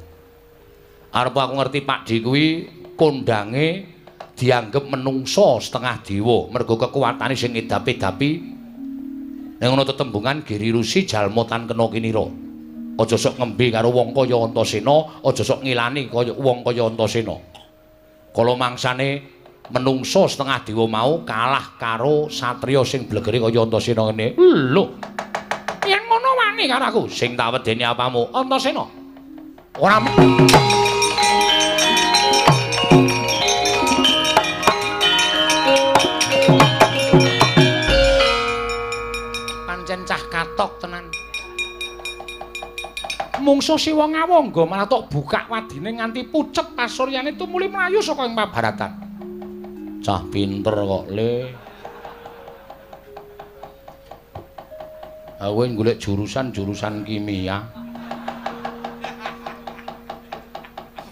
Arep aku ngerti Pakde kuwi kondange dianggep menungso setengah dewa mergo kekuatane sing edapi-dapi. Nek ngono tetembungan Giri Rusi jalma tan kena kinira. Aja sok ngembe karo wong kaya Antasena, aja sok ngilani kaya wong kaya Antasena. Kala mangsane menungso setengah dewa mau kalah karo satriya sing blegere kaya Antasena ngene. Lho. Yen ngono wani karo aku. Sing tak wedeni apamu? Antasena. Ora pancen cah katok tenan. Mungsuh Siwa Ngawangga malah tok bukak wadine nganti pucet pasuryane tumuli mlayu saka ing pabaratan. Cah pinter kok, Le. Aku golek jurusan-jurusan kimia.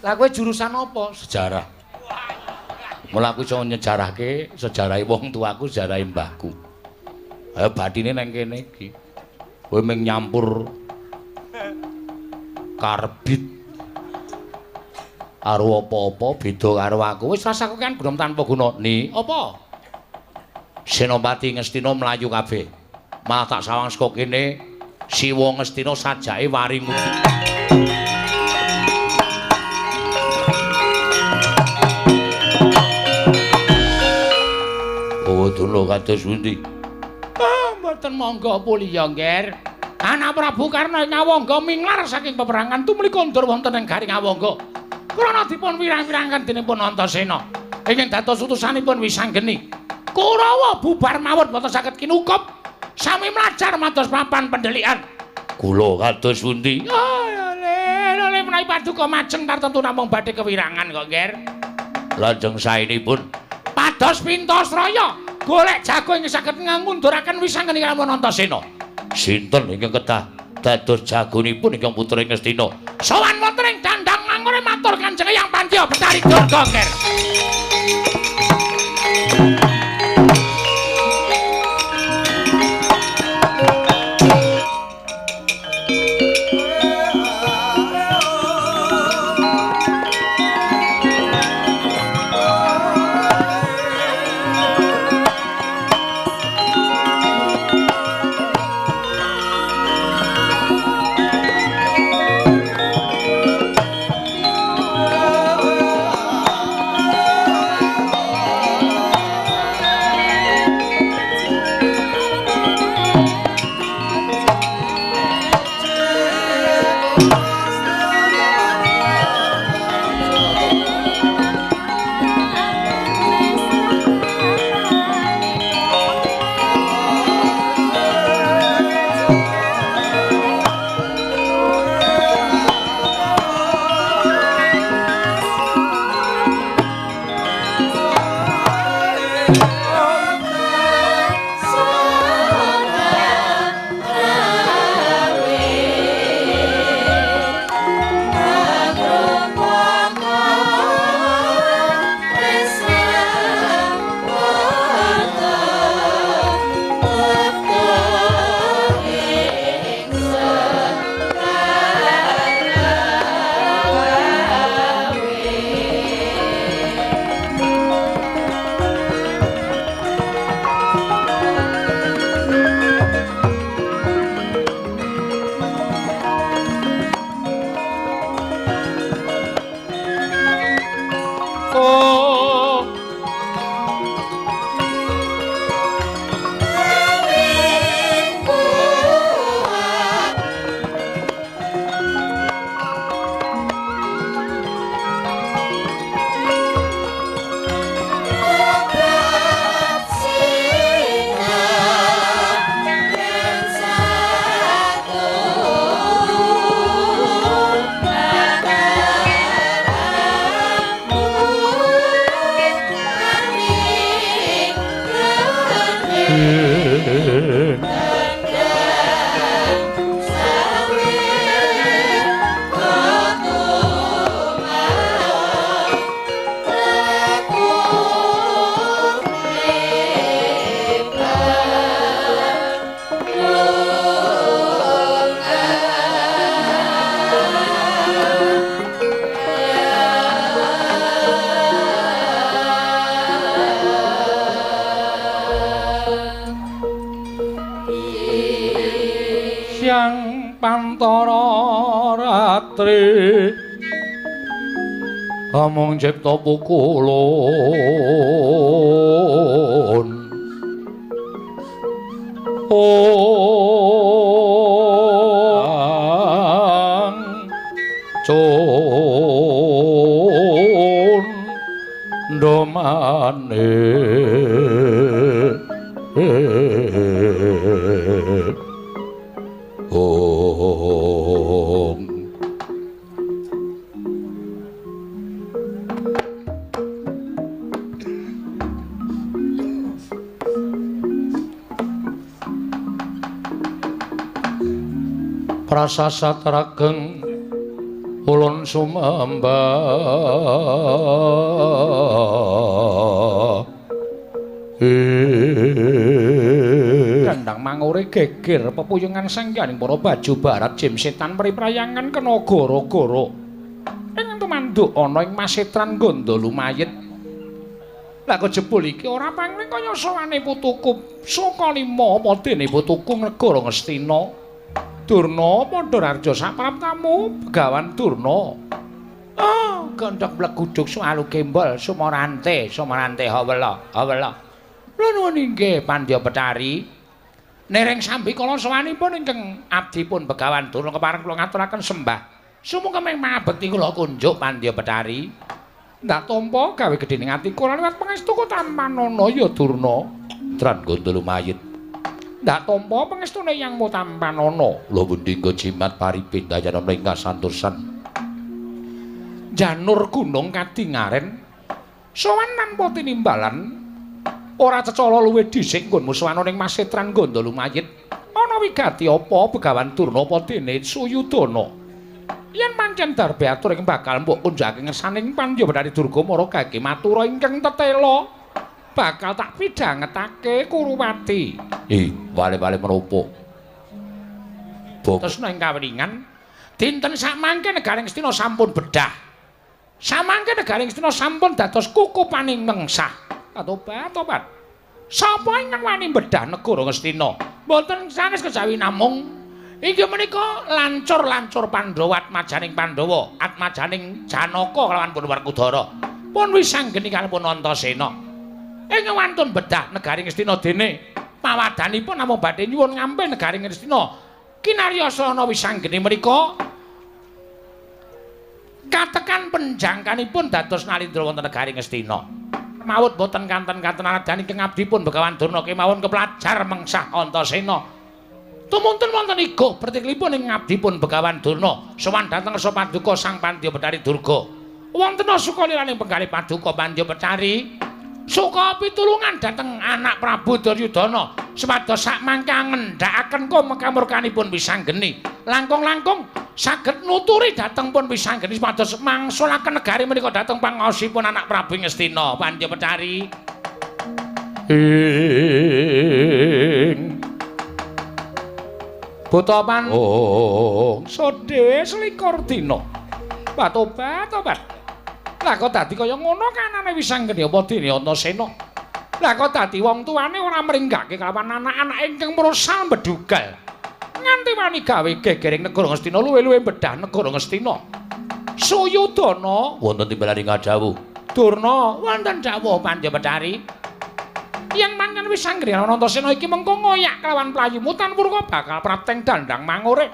Lah kowe jurusan apa? Sejarah. Mula aku iso nyejarahke sejarahe wong tuaku, sejarahe mbahku. Ayo batine nang kene iki. Kowe mung nyampur karbit karo apa-apa beda karo aku. Wis rasa aku kan guna tanpa guna. Ni, apa? Senopati Ngastina mlayu kabeh. Malah tak sawang saka kene Siwa Ngastina sajake wari mugi. Oh, dulu kados pundi? Ah, mboten monggo puliya, Ngger. Anak Prabu Karna ing Awangga minglar saking peperangan tumuli kondur wonten ing garing Awangga. Krana dipun wirang-wirangaken dening pun Antasena. Ingkang dados utusanipun Wisanggeni. Kurawa bubar mawon boten saged kinukup. Sami mlajar mados papan pendelikan. Kula kados pundi? Oh, le, le menawi paduka majeng tartemtu namung badhe kewirangan kok, Ngger. Lajeng saenipun pados Pintasraya golek jago ingkang saged ngunduraken Wisanggeni kalawan Antasena. Sinten ingkang kedah dados jagonipun ingkang putri Ngastina? Sowan wonten ing dandang mangure matur Kanjeng Eyang Pandya Betari Durga, Ngger. Antara ratri amung cipta pukulun ong con domane ong prasasat rageng ulun sumembah Dandang mangure geger pepuyungan sangyaning para baju barat jim setan priprayangan kena gara-gara ing tumanduk ana ing masetran Ganda lumayit. Lah kok jebul iki ora pangling kaya sawane putuku Sukalima apa dene putuku negara Ngastina. Durna padha rarja sapraptamu Begawan Durna. Oh, gondhok mleguduk sualu gembol sumarante sumarante hawela hawela. Lha nuwun inggih Pandya Betari. Nereng sambi kala sawanipun ingkang abdipun Begawan Durna kepareng kula ngaturaken sembah. Sumangga ming mangabekti kula kunjuk Pandya Betari. Ndak tampa gawe gedhe ning atiku ora liwat pangestuku tampanana ya Durna. Tran Ganda lumayit. Ndak tampa pangestune yangmu tampanana. Lha pundi jimat paripin dayana mring kasantosan. Janur gunung kadingaren sowan tanpa tinimbalan ora cecala luwih dhisik nggonmu sowan ning masetran Ganda lumayit. Ana wigati apa Begawan Durna apa dene Suyudana? Yen pancen darbe atur ing bakal mbok kunjake ngersaning Pandya Betari Durga Mara gage matura ingkang tetela bakal tak pidhangetake Kuruwati. Ih, wale-wale menapa? Tresna ing kawringan dinten samangke negaring Ngastina sampun bedah. Samangke negaring Ngastina sampun dados kukupaning mengsah. Tobat, tobat. Sapa ingkang wani bedah negara Ngastina? Mboten sanes kejawi namung inggih menika lancur-lancur Pandhawa atmajaning Pandhawa, atmajaning Janaka kalawan pun Werkudara. Pun wisanggeni kalipun Antasena. Ing wantun bedah negari Ngastina dene pawadanipun namung badhe nyuwun ngampil negari Ngastina. Kinarya sarana wisanggeni menika katekan penjangkanipun dados nalindra wonten negari Ngastina. Mawut boten kanten-kanten adan ingkang abdipun Begawan Durna kemawon keplajar mengsah Antasena. Tumuntun wonten igo pertiklipun ing abdipun Begawan Durna sowan dhateng ngersa paduka Sang Pandya Betari Durga. Wonten sukaliraning penggalih paduka Pandya Betari suka pitulungan dhateng anak Prabu Duryudana supados sakmangke ngendhakaken kamurkanipun wisanggeni langkung-langkung saged nuturi dhateng pun wisanggeni supados mangsulaken negari menika dhateng pangaosipun anak Prabu Ngastina Pandya Betari. Ing buta pan sode selikur dina. Tobat, tobat. Lah kok dadi kaya ngono kanane wisanggeni apa dene Antasena. Lah kok dadi wong tuane ora mringgake kelawan anak-anak ingkang mrosal bedugal. Nganti wani gawe gegering negara Ngastina luwe-luwe bedah negara Ngastina. Suyudana wonten timbalaning dawuh. Durna wonten dawuh Pandya Betari. Yen pancen wisanggeni Antasena iki mengko ngoyak kelawan playumu tanpa bakal prapteng dandang mangure.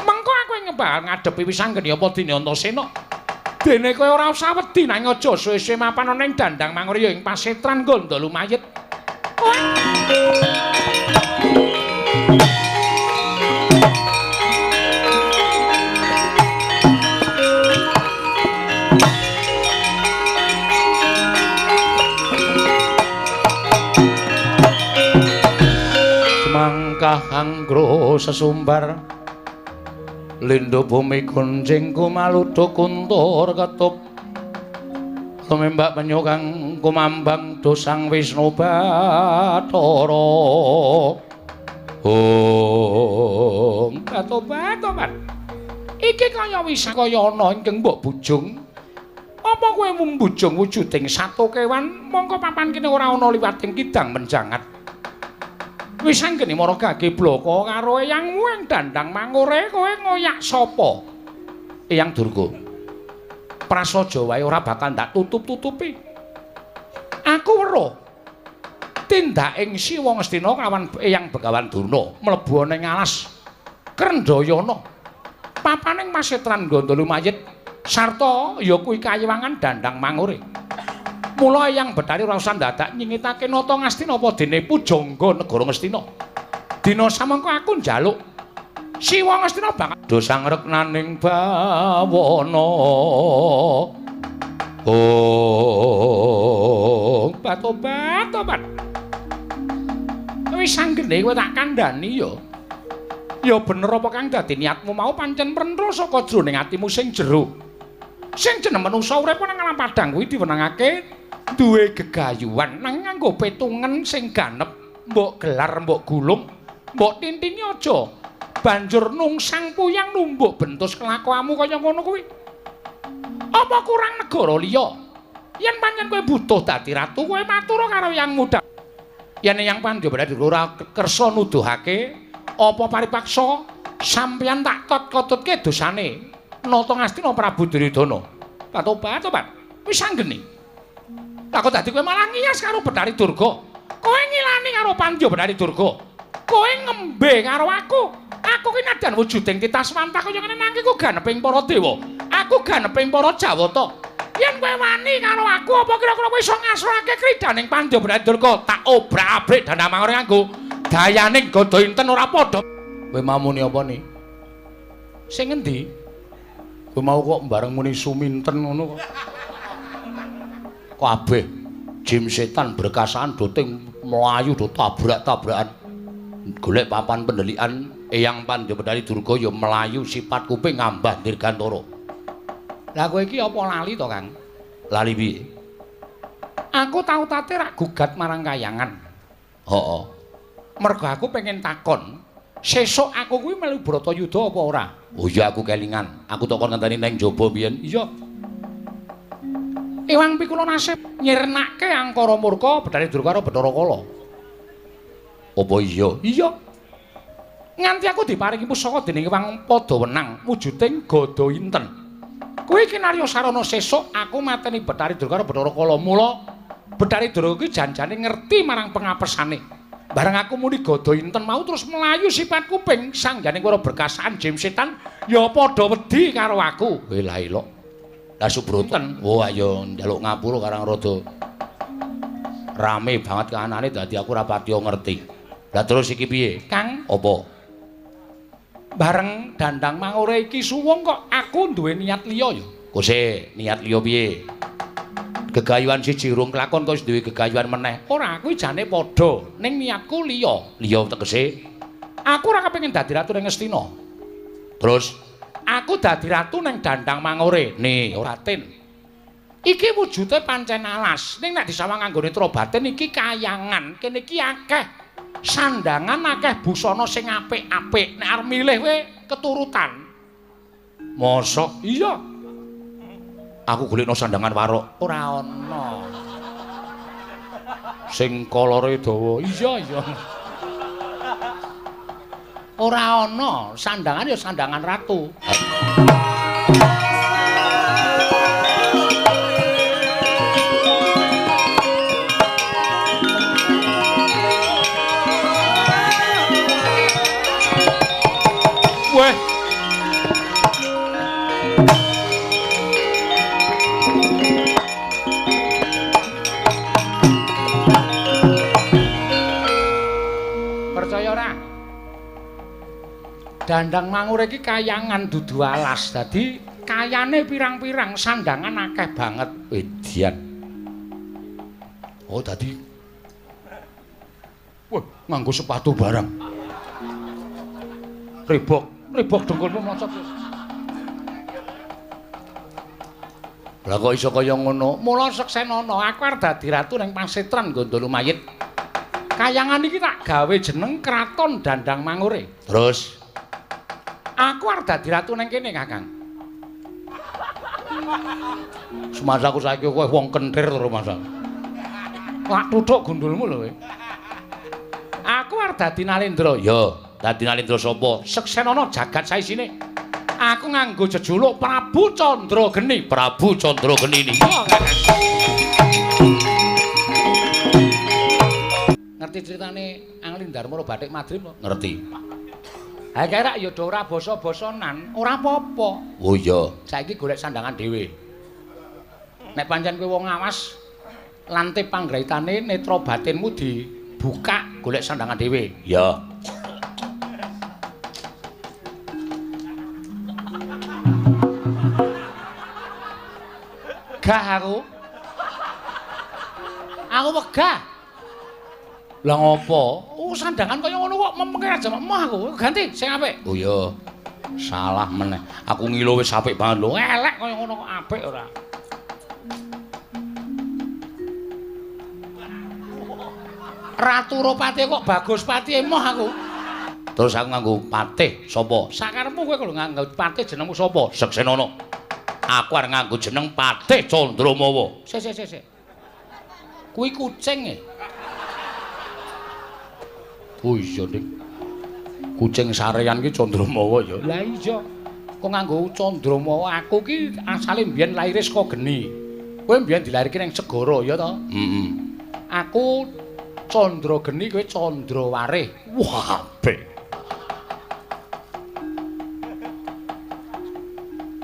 Mengko aku ing bakal ngadepi wisanggeni apa dene Antasena. Dene kowe ora usah wedi nang aja suwe-suwe mapan ana ing dandang mangure ya ing pasetran Ganda lumayit. Semangkah anggro sesumbar lindo bumi gonjing kumaluduk kuntur ketup lumembak penyu kang kumambang dosang Wisnu Bathara. Ong tobat tobat. Iki kaya wis kaya ana ingkang mbok bujung. Apa kowe mbujung wujuding sato kewan mongko papan kene ora ana liwating kidang menjangat. Wis anggene mara gage blaka karo eyangmu ing Dandang Mangure kowe ngoyak sapa? Eyang Durga. Prasaja wae ora bakal ndak tutup-tutupi. Aku weruh tindaking Siwa Ngastina kawan Eyang Begawan Durna mlebu ana ing alas Krendayana. Papaning Pasetran Gandha Lumayit sarta ya kuwi kayiwangan Dandang Mangure. Mula Eyang Bethari ora usah dadak nyingitake Nata Ngastina apa dene pujangga negara Ngastina. Dina samangka aku njaluk Siwa Ngastina bakal do sangreknaning bawana. Oh, batobat tobat. Wis anggene kowe tak kandhani ya. Ya bener apa kang dadi niatmu mau pancen prentro saka jroning atimu sing jero. Sing jeneng manungsa urip nang alam padhang kuwi diwenangake duwe gegayuhan nang nganggo petungen sing ganep, mbok gelar, mbok gulung, mbok tintingi aja. Banjur nungsang puyang numbuk bentus kelakuanmu kaya ngono kuwi. Apa kurang negara liya? Yen pancen kowe butuh dadi ratu, kowe matur karo Yang Muda. Yen Eyang Pandya Bethari ora kersa nuduhake apa paripaksa sampeyan tak tot-kotutke dosane Nata Ngastina Prabu Duryudana. Tobat, tobat. Wis anggene. Lah kok dadi kowe malah ngiyas karo Bethari Durga. Kowe ngilani karo Pandya Bethari Durga. Kowe ngembe karo aku. Aku ki nadyan wujuding titaswanta kaya ngene nanging ku ganeping para dewa. Aku ganeping para Jawata. Yen kowe wani karo aku apa kira-kira kowe iso ngasrake kridaning Pandya Bethari Durga? Tak obrak-abrik Dandang Mangure nganggo dayaning gada inten ora padha. Kowe mau muni apa ni? Sing ngendi? Kowe mau kok bareng muni suminten ngono kok. Kabeh jim setan berkasaan do ting mlayu do tabrak-tabrakan. Golek papan pendelikan Eyang Pandya Bethari Durga ya mlayu sifat kuping ngambah dirgantara. Lah kowe iki apa lali to, Kang? Lali piye? Aku tau tate rak gugat marang kayangan. Heeh. Mergo aku pengen takon, sesuk aku kuwi melu Bratayuda apa ora? Oh iya aku kelingan. Aku takon ngenteni nang jaba biyen. Iya. Ewang pikula nasib nyirnake angkara murka Bethari Durga karo Bathara Kala. Apa iya? Iya. Nganti aku diparingi pusaka dening Ewang Padawenang wujuding gada inten. Kuwi kinarya sarana sesuk aku mateni Bethari Durga karo Bathara Kala. Mula Bethari Durga kuwi janjane ngerti marang pengapesane. Bareng aku muni gada inten mau terus mlayu sifat kuping sanggane karo berkasaan jim setan ya padha wedi karo aku. Kowe lah elok. Lah Subroten, oh ayo njaluk ngapura karang rada rame banget kahanane dadi aku ora patiya ngerti. Lah terus iki piye? Kang, apa? Bareng Dandang Mangure iki suwung kok aku duwe niat liya ya. Kose, niat liya piye? Gegayuhan siji urung kelakon kok wis duwe gegayuhan meneh. Ora, kuwi jane padha, ning niatku liya. Liya tegese? Aku ora kepengin dadi ratu ning Ngastina. Terus aku dadi ratu ning Dandang Mangure. Nih, ora batin. Iki wujude pancen alas. Ning nek disawang nganggo netra batin iki kayangan. Kene iki akeh sandangan, akeh busana sing apik-apik. Nek arep milih kowe keturutan. Mosok? Iya. Aku golekno sandangan warok. Ora ana. Sing kolore dawa. Iya, iya. Ora ana, sandangan ya sandangan ratu. Weh. Percaya ora? Dandang Mangure iki kayangan dudu alas, dadi kayane pirang-pirang, sandangan akeh banget. Edian. Oh, dadi wah, nganggo sepatu barang. Rebok, rebok dengkulmu mlocot. Lah kok iso kaya ngono? Mula seksenono, aku arep dadi ratu ning Pasetran Gandha Lumayit. Kayangan iki tak gawe jeneng Kraton Dandang Mangure. Terus aku arep dadi ratu ning kene, Kakang. Semasaku saiki kowe wong kentir to, Mas. Lak tuthuk gundulmu lho kowe. Aku arep dadi Nalendra. Ya, dadi Nalendra sapa? Seksenana jagat saisine. Aku nganggo jejuluk Prabu Candrageni. Prabu Candrageni niki. Ngerti ceritane Angling Darma Bathik Madrim? Ngerti. Ha kae rak ya do ora basa-basanan, ora apa-apa. Oh iya. Saiki golek sandangan dhewe. Nek pancen kowe wong awas, lantip panggraitane netra batinmu dibuka golek sandangan dhewe. Ya. Gah aku. Aku wegah. Lah ngopo? Oh, sandangan kaya ngono kok memenge aja emoh aku. Ganti sing apik. Oh iya. Salah meneh. Aku ngilo wis apik banget lho. Elek kaya ngono kok apik ora. Ratu Ropati kok bagus pati emoh aku. Terus aku nganggo patih sapa? Sakarepmu kowe lho nganggo patih jenengmu sapa? Seksenana. Aku arep nganggo jeneng Patih Candramawa. Sik sik sik sik. Kuwi kucing e. Oh iya, Dik. Kucing sarean ki Candramawa ya. Lah iya. Kok nganggo Candramawa aku ki asale mbiyen laire saka geni. Kowe mbiyen dilairke ning segara ya to? Heeh. Aku Candrageni kowe Candrawarih. Wah, apik.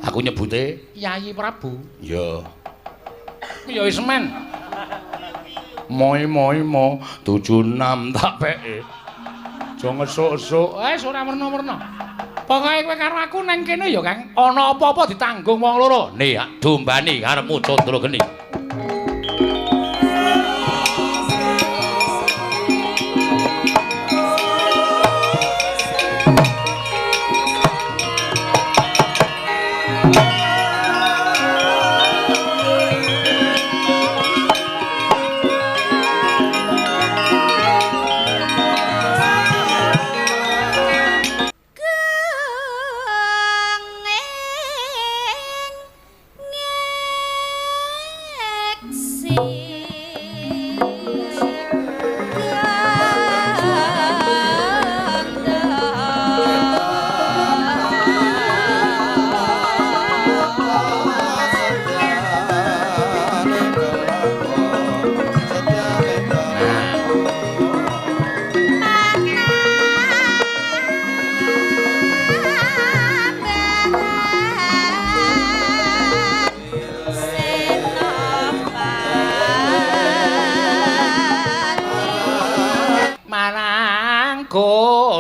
Aku nyebute Yayi Prabu. Ya. Ya wis men. Moi moi mo 76 tak peke. Aja ngesuk-esuk. Wis ora werna-werna. Pokoke kowe karo aku nang kene ya, Kang. Ana apa-apa ditanggung wong loro. Nih, dombani karepmu Candrageni.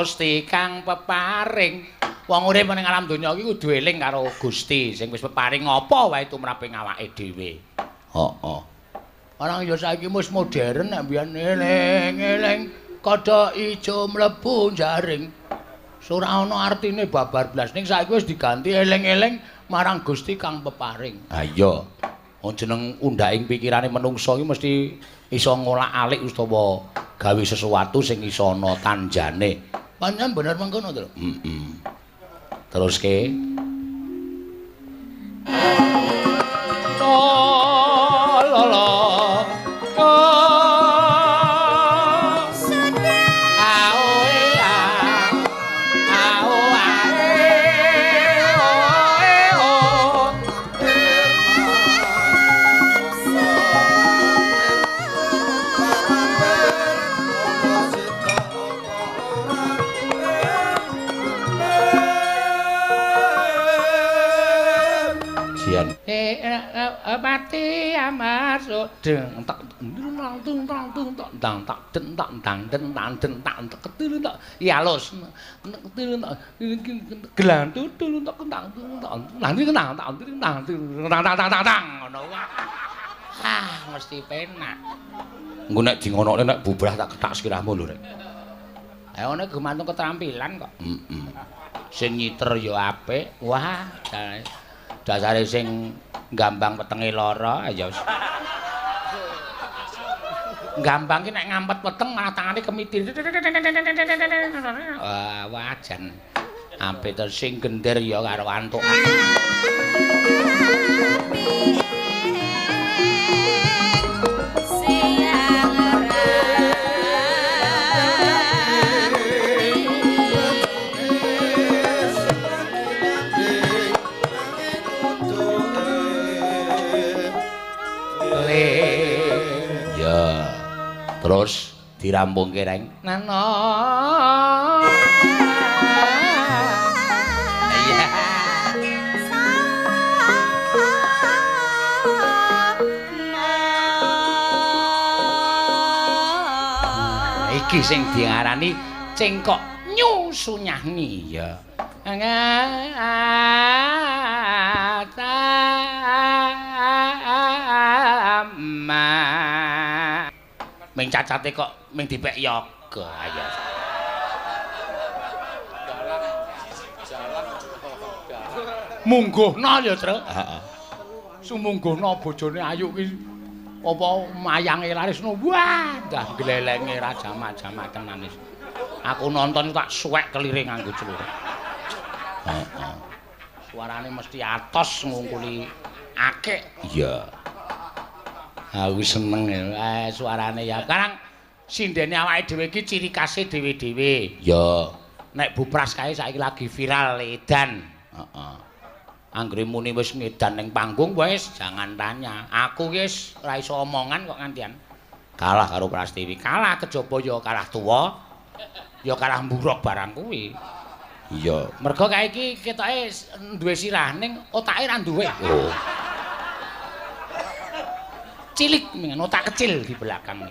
Gusti kang peparing. Wong urip ning alam donya iki kudu eling karo Gusti sing wis peparing apa wae tumrape awake dhewe. Heeh. Orang ya saiki wis modern nek mbiyen eling-eling kodhok ijo mlebu jaring. Ora ana artine babar blas ning saiki wis diganti eling-eling marang Gusti kang peparing. Ha iya. Wong jeneng undhaking pikirane menungsa iki mesti iso ngolak-alik utawa gawe sesuatu sing iso ana tanjane. Pancen bener mengkono to. Heeh. Terus ke Pati amasuk deng tak tung tung tung tung tak tak den tak dang den tak den tak ketil tak ya los ketil tak gelang tutul tak tang tak nanti tang tak tang tang tang tang tang ngono. Ah mesti penak. Engko nek di ngonokne nek bubrah tak kethak sikirahmu lho rek. Ayo nek gumantung keterampilan kok. Heeh. Sing nyiter ya apik. Wah, dasare sing gambang wetenge lara ya wis. Gambang ki nek ngampet weteng malah tangane kemitir. Wah, wah jan. Apik to sing gender ya karo antukan. Terus dirampungke reng. Nano. Iya. Iki sing diarani cengkok nyusunyahni ya. Ming cacate kok ming dipek yoga ya. Mungguhna ya, Truk. Heeh. Sumungguhna bojone ayu ki apa mayange laris no. Wah, ndah glelenge ra jamak-jamak tenan wis. Aku nonton tak suwek kelire nganggo celur. Heeh. Suarane mesti atos ngungkuli akik. Iya. Aku seneng ya suarane ya. Sekarang sindene awake dhewe iki ciri khase dhewe-dhewe. Ya. Nek Bu Pras kae saiki lagi viral edan. Heeh. Anggere muni wis ngedan ning panggung wis jangan tanya. Aku wis ora iso omongan kok ngantian. Kalah karo Prastiwi, kalah kejaba ya kalah tuwa. Ya kalah mburok barang kuwi. Iya. Mergo kae iki ketoke duwe sirah ning otake ra duwe. Oh. Cilik dengan otak kecil di belakang.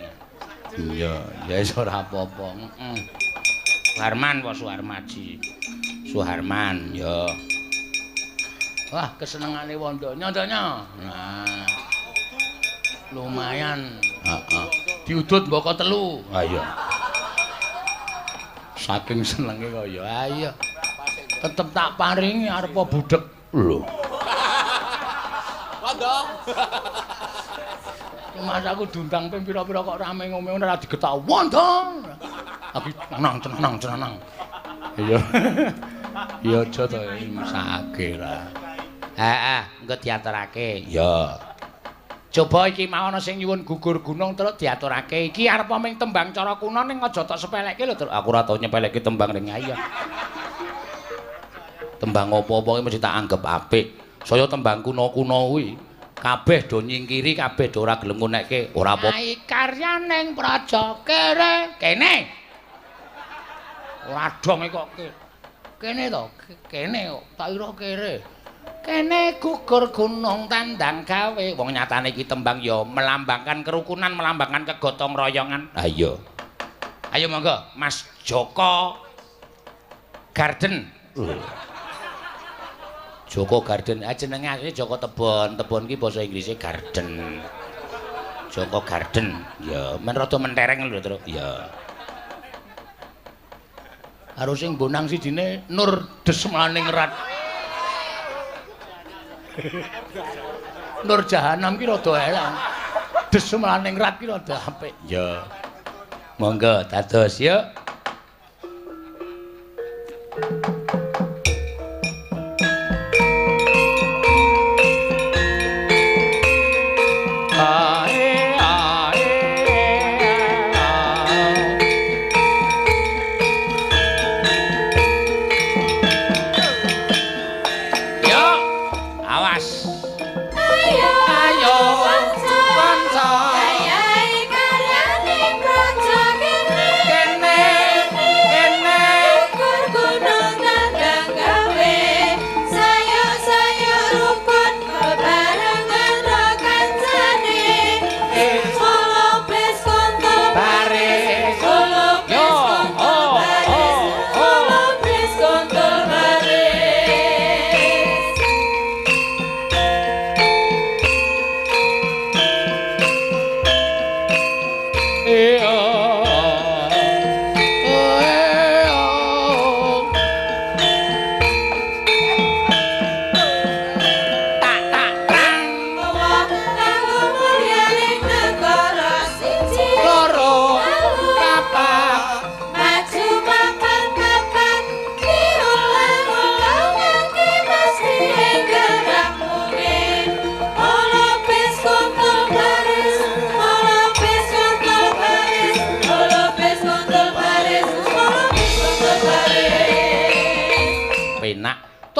Iya, ya wis ora apa-apa. Heeh. Suharman apa Suharmaji? Suharman, ya. Wah, kesenengane wondonya, ndonya. Nah. Lumayan. Heeh. Diudut mboko telu. Ha iya. Saking senenge kok ya. Ayo. Tetep tak paringi arep budhek. Lho. Wondo. Mas aku diundang ping pira-pira kok rame ngomong ora digetak. Wondo. Aku tenang tenang tenang. Iya. Ya aja to mesake lah. Heeh, engko diaturake. Ya. Coba iki mau ana sing nyuwun gugur gunung terus diaturake. Iki arep ming tembang cara kuna ning aja tok sepelekke lho, Truk. Aku ora tau nyepelekke tembang ning ayo. Tembang apa-apa iki mesti tak anggap apik. Saya tembang kuno-kuno kuwi kabeh do nyingkiri, kabeh do ora gelem ngunekke, ora apa. Ai karyaning praja kere kene. Ora dong kok kene to, kene kok tak kira kere. Kene gugur gunung tandang gawe. Wong nyatane iki tembang ya melambangkan kerukunan, melambangkan kegotong royongan. Ha iya. Ayo monggo Mas Joko Garden. Joko Garden, jenenge asline Joko Tebon. Tebon ki basa Inggrise garden. Joko Garden. Ya, men rada mentereng lho, Truk. Ya. Karo sing bonang sijine Nur Desmaning Rat. Nur Jahanam ki rada elek. Desmaning Rat ki rada apik. Ya. Monggo dados yuk. Tak tak.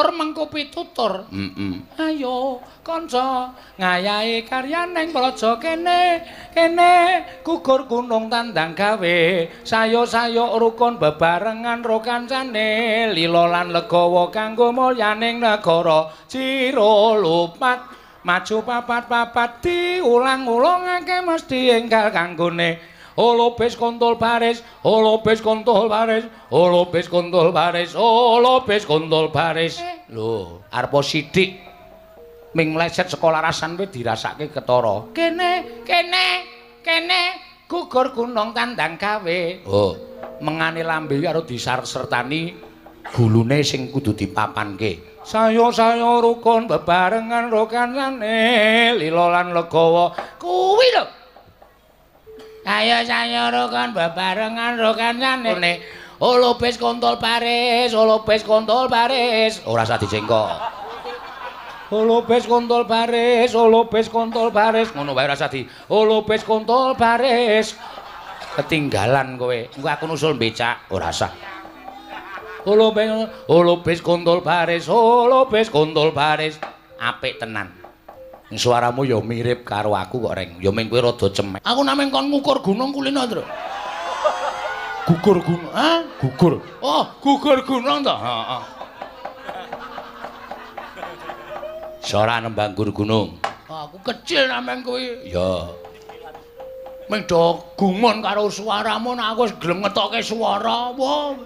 Tur mengko pitutur. Heeh. Ayo kanca ngayahi karyaning praja kene, kene gugur gunung tandang gawe, sayo-sayo rukun bebarengan ro kancane, lila lan legawa kanggo mulyaning negara. Ciro lupat maju papat-papat diulang-ulangake mesti enggal kanggone. Olopes kontol baris, olopes kontol baris, olopes kontol baris, olopes kontol baris. Lho, arepa sithik ming mleset saka larasan kuwi dirasake ketara. Kene, kene, kene gugur gunung tandang gawe. Oh, mengane lambe karo disarsertani gulune sing kudu dipapanke. Sayo-sayo rukun bebarengan ro kancane, lila lan legawa. Kuwi lho. Ayo sayo rukun bebarengan ro kancane. Olopes kontol baris, olopes kontol baris. Ora usah dicengkok. Olopes kontol baris, olopes kontol baris. Ngono wae ora usah di. Olopes kontol baris. Ketinggalan kowe. Engko aku nusul becak, ora usah. Olopes, olopes kontol baris, olopes kontol baris. Apik tenan. Suaramu ya mirip karo aku kok, Reng. Ya ming kowe rada cemek. Aku namung kon ngukur gunung kulino, Tru. Gugur gunung. Hah? Gugur. Oh, gugur gunung to? Heeh. Sora nembang gugur gunung. Aku kecil namung kuwi. Ya. Ming do gumun karo suaramu nek aku wis gelem ngetoke suara. Wah.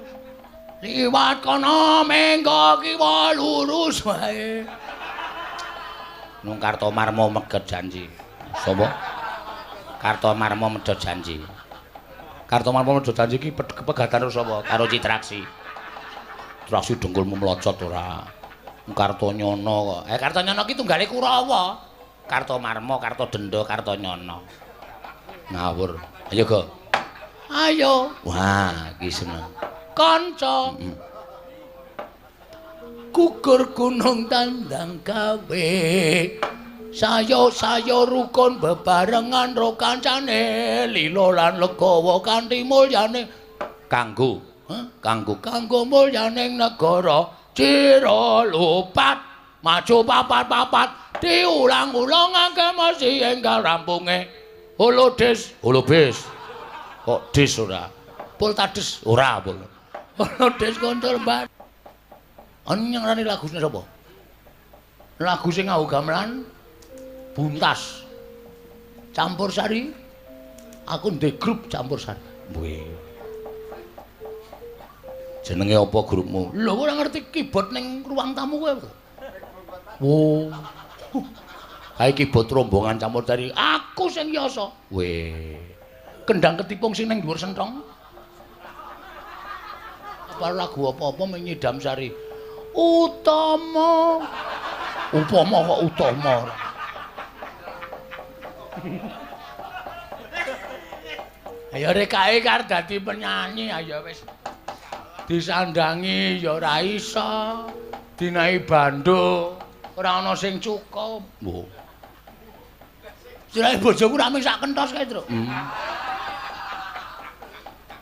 Liwat kono mengko kiwa lurus wae. Nung Kartomarmo meget janji. Sapa? Kartomarmo medhot janji. Kartomarmo medhot janji iki pegatan karo sapa? Karo Citraksi. Citraksi dengkulmu mlocot ora. Kartonyono kok. Kartonyono ki tunggale Kurawa. Kartomarmo, Kartodenda, Kartonyono. Ngawur. Ayo, Go. Ayo. Wah, iki seneng. Kanca. Gugur gunung tandang gawe, sayo-sayo rukun bebarengan ro kancane, lila lan legawa kanthi mulyane kanggo, hah? Kanggo kanggo mulyaning negara. Cira lupat maju papat-papat diulang-ulangake mesti enggal rampunge. Holodes, holobes. Kok des ora? Poltades ora, pol. Holodes kontol mbar. Ana ngarani lagu sing sapa? Lagu sing nganggo gamelan buntas. Campur sari. Aku ndek grup campur sari. Weh. Jenenge apa grupmu? Lho ora ngerti keyboard ning ruang tamu kowe apa? Wo. Kae keyboard rombongan campur sari. Aku sing yasa. Weh. Kendang ketipung sing ning dhuwur senthong. Apa lagu apa-apa menyidam sari. Utama. Upama kok utama. Ayo rekae kar dadi penyanyi, ayo wis. Disandangi ya ora iso, dinahi bando ora ana sing cukup. Lho. Sirahe bojoku ra mung sak kentos kae, Truk.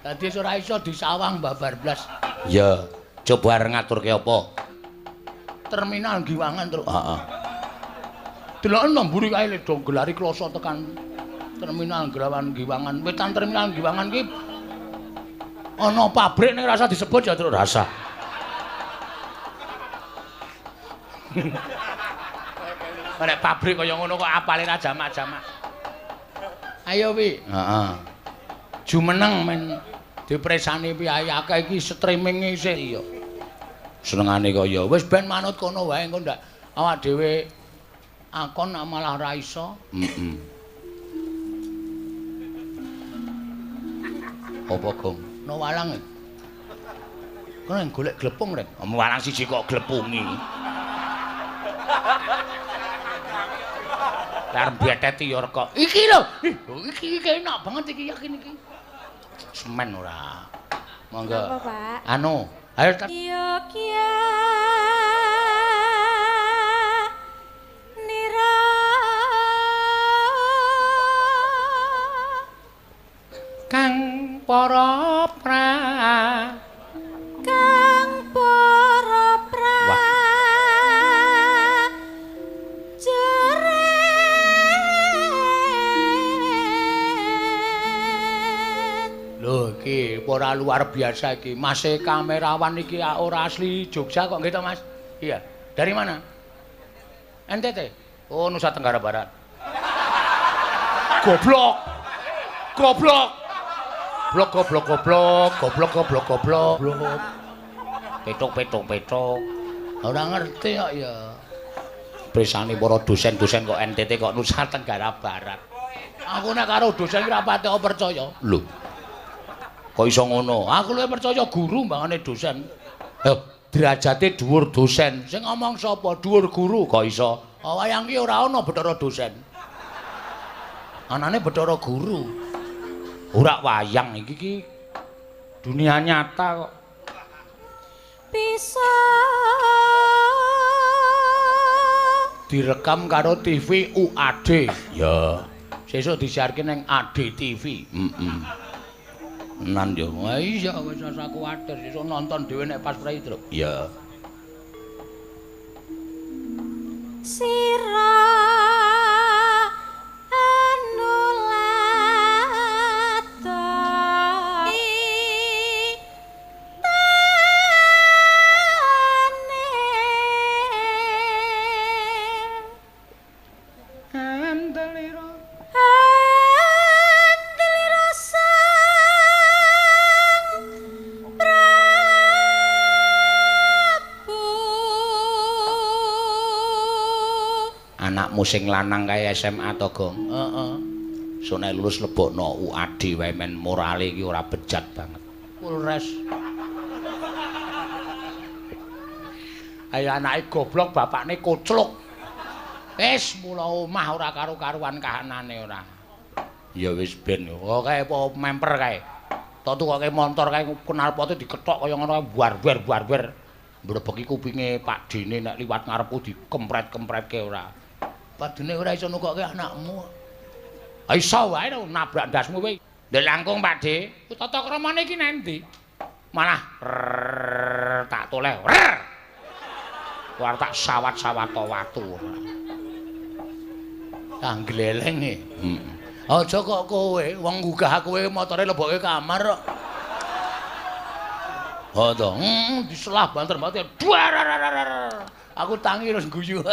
Dadi ora iso disawang babar blas. Ya, coba arep ngaturke apa? Terminal Giwangan, Truk. Heeh. Deloken nang mburi kae le do gelari kloso tekan Terminal Grawan Giwangan. Wetan Terminal Giwangan ki ana pabrik ning rasa disebut ya, Truk. Rasa. Nek pabrik kaya ngono kok apale ra jamak-jamak. Ayo, Wi. Heeh. Jumeneng men dipresani piye akeh iki streaminge isih iya. Senengane kaya wis ben manut kono wae engko ndak awak dhewe akon malah ora iso. Heeh. Apa, Gong? No walang. Kono golek glepung rek. Walang siji kok glepungi. Arep beteti ya rek. Iki lho. Iki iki enak banget iki yakin iki. Semen ora. Monggo. Apa, Pak? Anu, ayo Yogya nira kang para pra kang para pra. Wah. Lho iki ora luar biasa iki. Mase kamerawan iki ora asli Jogja kok nggih to, Mas? Iya. Dari mana? NTT. Oh, Nusa Tenggara Barat. Goblok. Goblok. Blok goblok goblok, goblok goblok goblok. Petok petok petok. Ora ngerti kok ya. Presane para dosen-dosen kok NTT kok Nusa Tenggara Barat. Aku nek karo dosen ora pati percaya. Lho. Kok iso ngono? Aku luwih percaya guru mbangane dosen. Lho, derajate dhuwur dosen. Sing ngomong sapa? Dhuwur guru kok iso? Oh, wayang ki ora ana Bathara dosen. Anane Bathara guru. Ora wayang iki ki dunia nyata kok. Bisa direkam karo TV UAD. Ya. Sesuk disiarke ning ADTV. Heeh. Nan yo. Wah iya wis ora kuwatir sesuk nonton dhewe nek pas prei, Truk. Ya. Sira Anakmu sing lanang kae SMA to, Gong? Heeh. Sok nek lulus lebokno UAD wae men morale iki ora bejat banget. Polres. Ayo anake goblok, bapakne kocluk. Wis mula omah ora karo-karuan kahanane ora. Ya wis ben. Oh kae apa memper kae. Tok tukoke montor kae knalpote dikethok kaya ngono war-war. Mbrebeki kupinge Pak Dene nek liwat ngarepku dikempret-kempretke ora. Pak Dene ora iso nukokke anakmu. Ha iso wae nabrak ndasmu kowe. Ndek langkung Pak De, tata kramane iki nang ndi? Malah tak toleh. War tak sawat-sawat watu. Tak glelenge. Heeh. Aja kok kowe wong nggugah kowe motore lebokke kamar kok. Oh to, diselah banter banget. Aku tangi terus guyu.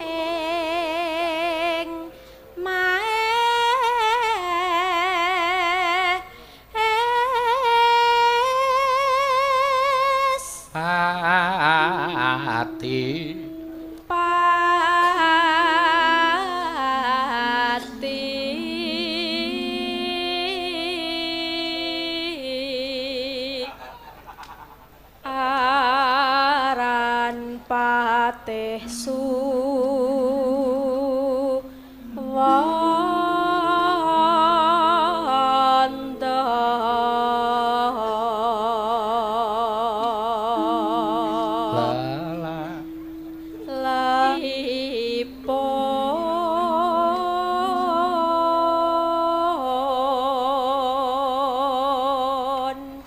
Ing maes ati patih suwanda lipun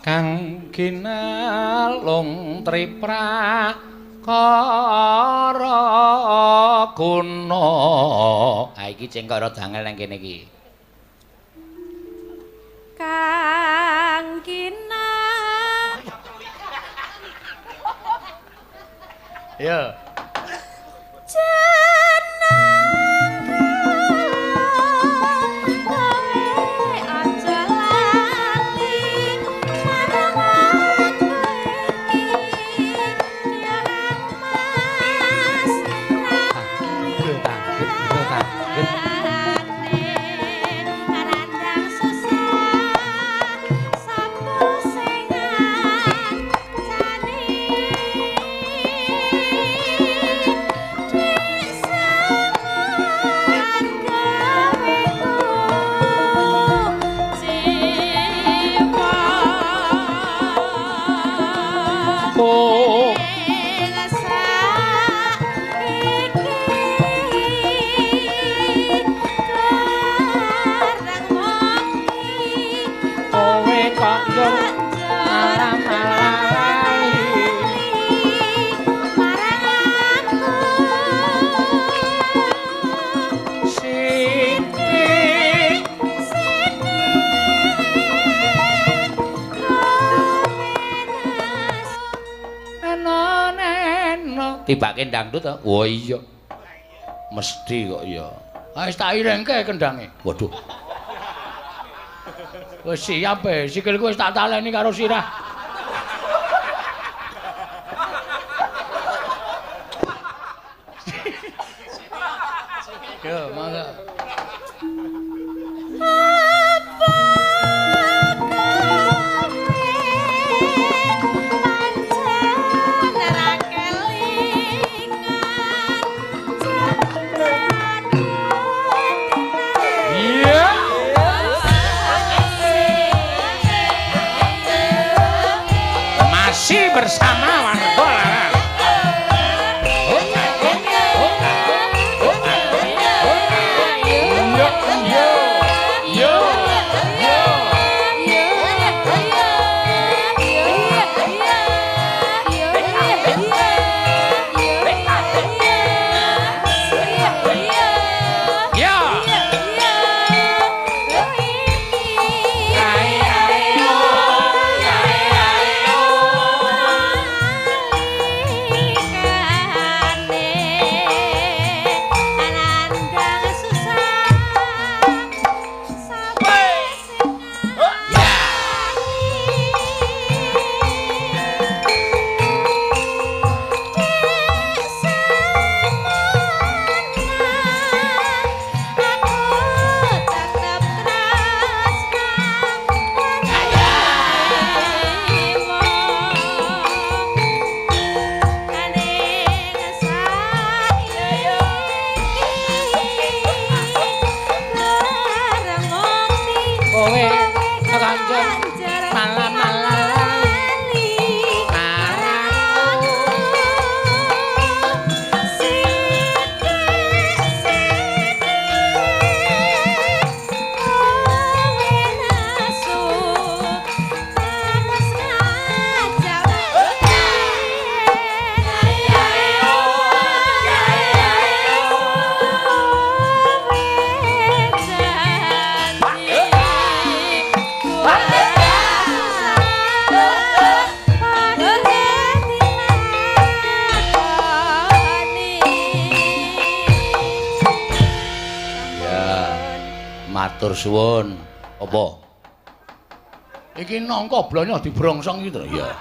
kang ginalung tripra kara guna. Ha iki cengkok rada angel nang kene iki. Kang kina. Ya. Jani. Tibake dangdut to? Oh iya. Mesti kok ya. Ah wis tak iringke kendange. Waduh. Wis siap e, sikilku wis tak taleni karo sirah. Yo, mangga. Masih bersama warga Larang. Matur suwun. Apa? Iki nangka blonyo dibrongsong iki to? Iya.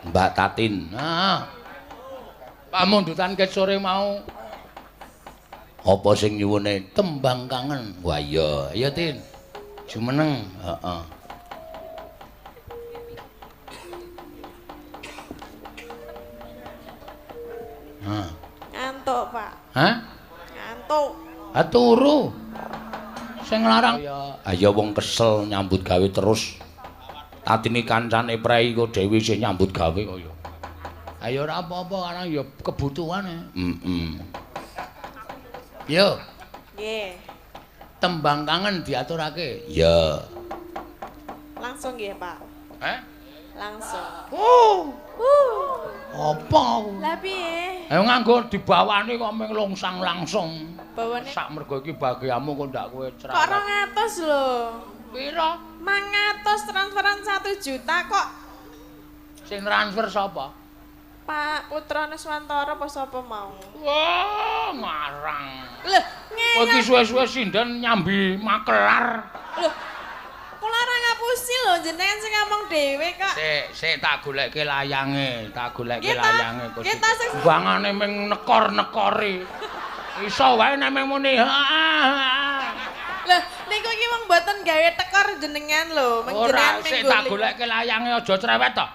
Mbak Tatin. Nah. Pamundutan ket sore mau. Apa sing nyuwune tembang kangen? Wah iya, iya Tin. Jumeneng, heeh. Hah. Ngantuk, Pak. Hah? Ngantuk. Ha turu. Sing nglarang ya. Ayo wong kesel nyambut gawe terus. Tatine kancane prei kok dhewe isih nyambut gawe kok ya. Ayo ora apa-apa karena ya kebutuhane. Heeh. Yo. Nggih. Tembang kangen diaturake. Iya. Langsung nggih, Pak. Heh? Langsung. Oh. Apa? Lah piye? Ayo nganggo dibawani kok mung lungsang langsung. Bawane sak mergo iki bagiamu kok ndak kowe cerewet. Kok 200 lho. Pira? 500 transferan 1 juta kok. Sing transfer sapa? Pak Putra Nuswantara apa sapa mau? Wah, ngarang. Lho, ngene. Kowe iki suwe-suwe sinden nyambi makelar. Lho. Kula ora ngapusi lho, jenengan sing ngomong dhewe kok. Sik, sik tak goleke layange, tak goleke layange kok. Timbangane ming nekor-nekori. Iso wae nek mung muni. Lho, niku iki wong mboten gawe tekor jenengan lho, mung jenengan ming. Ora, sik tak goleke layange aja cerewet to.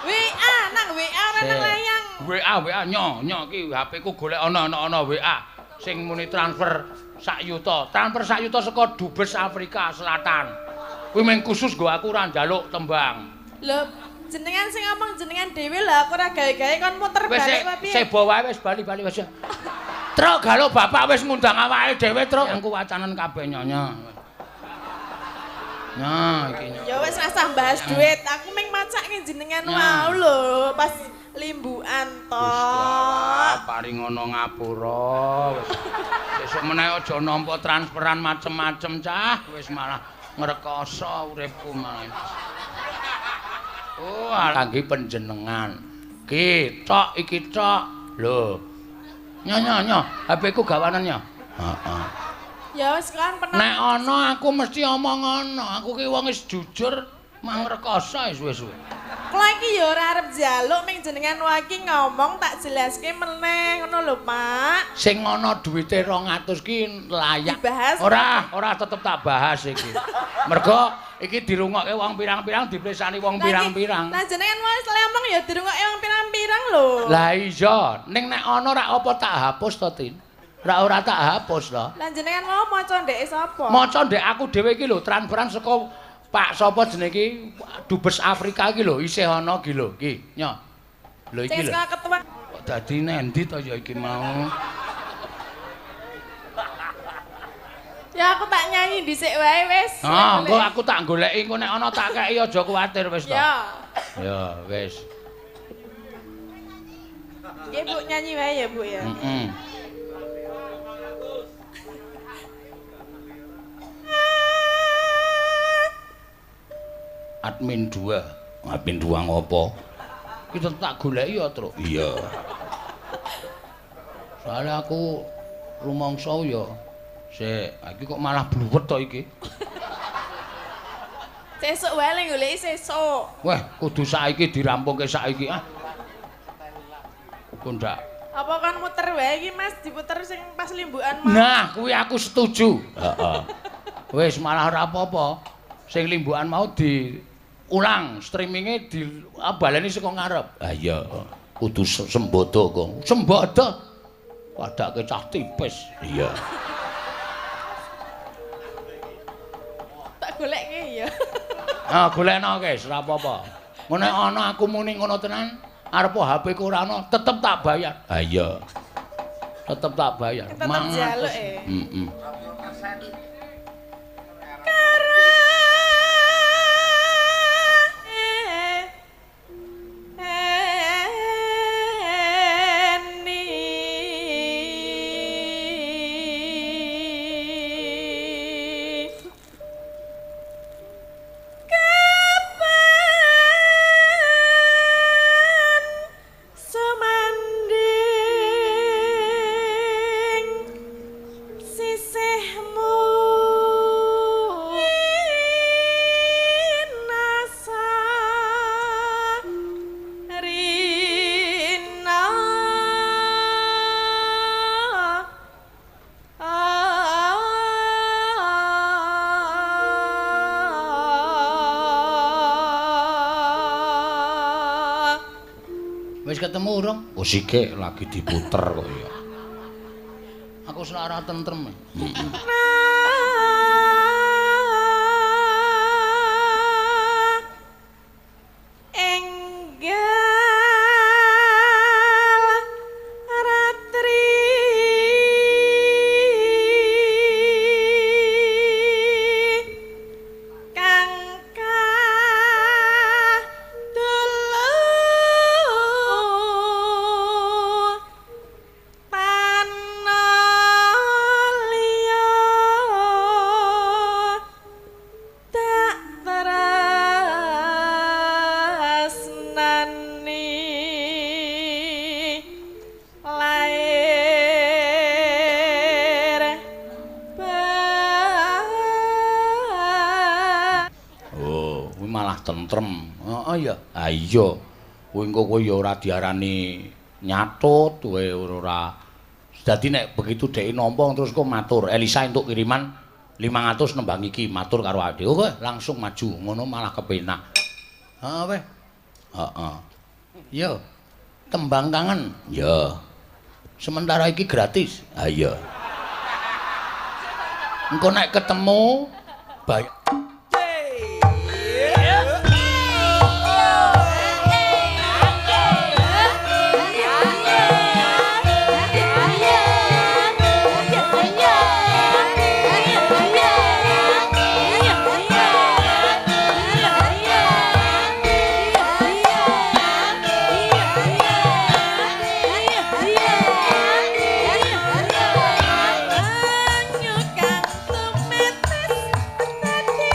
WA, nang WA ora nang layang. WA WA nyo, nyo iki HP ku golek ana WA sing muni transfer sak yuta. Transfer sak yuta saka Dubes Afrika Selatan. Kuwi mung khusus nggo aku ora njaluk tembang. Lho, jenengan sing ngomong jenengan dhewe lho, aku ora gawe-gawe kon muter balik apa piye? Wis sebo wae wis bali-bali wis. Truk galo bapak wis ngundang awake dhewe truk. Aku wacanen kabeh nyonya. Nah, iki. Ya wis rasah bahas duit, aku mung macake jenengan wau lho pas limbukan to. Paring ngono ngapura wis. Sesuk meneh aja nampa transferan macem-macem cah, wis malah ngrekoso uripku malah. Oh, kangge panjenengan. Ki, tok iki tok. Lho. Nyo, HP ku gawanan nyo. Heeh. Ya wis kan pernah. Nek ana aku mesti omong ngono. Aku ki wong wis jujur, mangrekoso wis suwe-suwe. Kula iki ya ora arep njaluk ming jenengan wae iki ngomong tak jelaske meneh ngono lho, Pak. Sing ana duwite 200 ki layak. Dibahas. Ora tetep tak bahas iki. Mergo iki dirungokke wong pirang-pirang, dipresani wong pirang-pirang. Lah jenengan wae wis ngomong ya dirungokke wong pirang-pirang lho. Lah iya, ning nek ana rak apa tak hapus to, Tin? Rak ora tak hapus to. Lah jenengan mau maca ndeke sapa? Maca ndek aku dhewe iki lho, transferan saka Pak sapa jenenge iki Dubes Afrika iki lho isih ana iki lho iki nyo. Lho iki lho. Kok dadi nendi to ya iki mau. Ya aku tak nyanyi dhisik wae wis. Ah, engko aku tak goleki engko nek ana tak kei aja kuwatir wis to. Ya. Ya wis. Nggih Bu nyanyi wae ya Bu ya. Heeh. Admin 2. Admin 2 ngopo? Ki tak goleki ya, Truk. Iya. Soale aku rumangsa ya. Sik, iki kok malah bluwet to iki. Sesuk wae le goleki sesuk. Wah, kudu saiki dirampungke saiki ah. Kok ndak. Apa kan muter wae iki Mas, diputer sing pas limbukan mau. Nah, kuwi aku setuju. Heeh. Wis malah ora apa-apa. Sing limbukan mau diulang streaminge di baleni saka ngarep. Ah iya, kudu sembodo kok. Sembodo. Padake cah tipis. Iya. Tak golekke ya. Ah, golekno guys, ora apa-apa. Ngene ana aku muni ngono tenan, arep HP ku ora ana, tetep tak bayar. Ah iya. Tetep tak bayar. Tetep njaluk e. Heeh. Wis ketemu urung? Musike lagi diputer kok ya. Aku selak ora tentrem. Heeh. Enggal ratri kang kadulu tanah liya tak tresnani lair Oh, kuwi malah tentrem. Heeh ya. Ah iya. Kuwi engko kowe ya ora diarani nyatut, kowe ora. Dadi nek begitu dhek nampa terus kok matur, Elisa entuk kiriman 500 nembang iki, matur karo awake dhewe. Kowe langsung maju, ngono malah kepenak. Heeh weh. Heeh. Yo. Tembang kangen. Ya. Sementara iki gratis. Ah iya. Engko nek ketemu bayar. Banyu kang tumetes dadi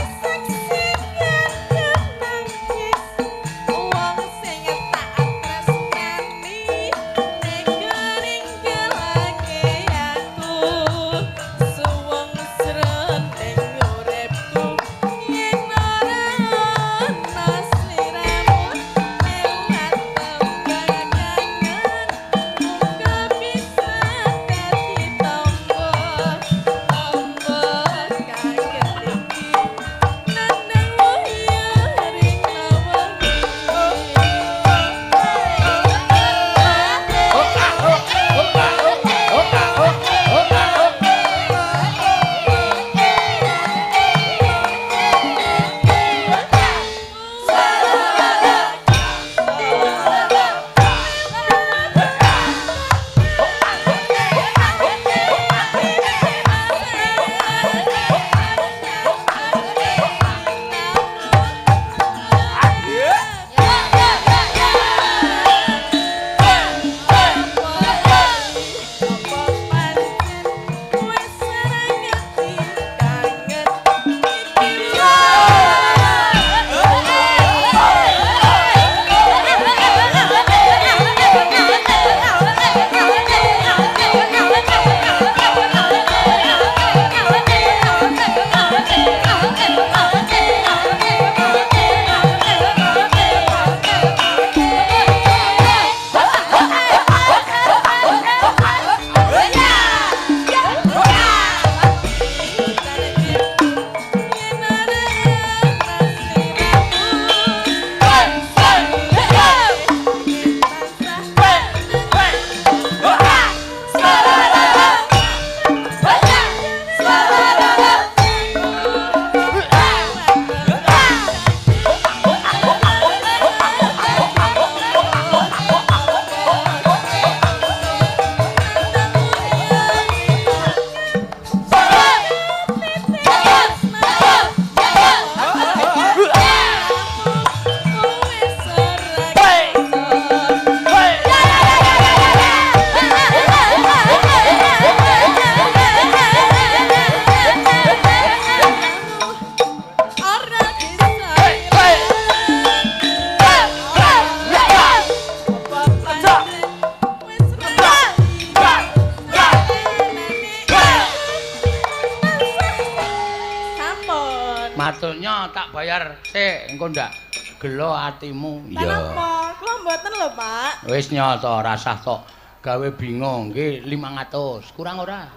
500 nya tak bayar sik, engko ndak gelo atimu. Iya. Napa? Kula mboten lho, Pak. Wis nyata rasah tok gawe bingung nggih 500. Kurang ora?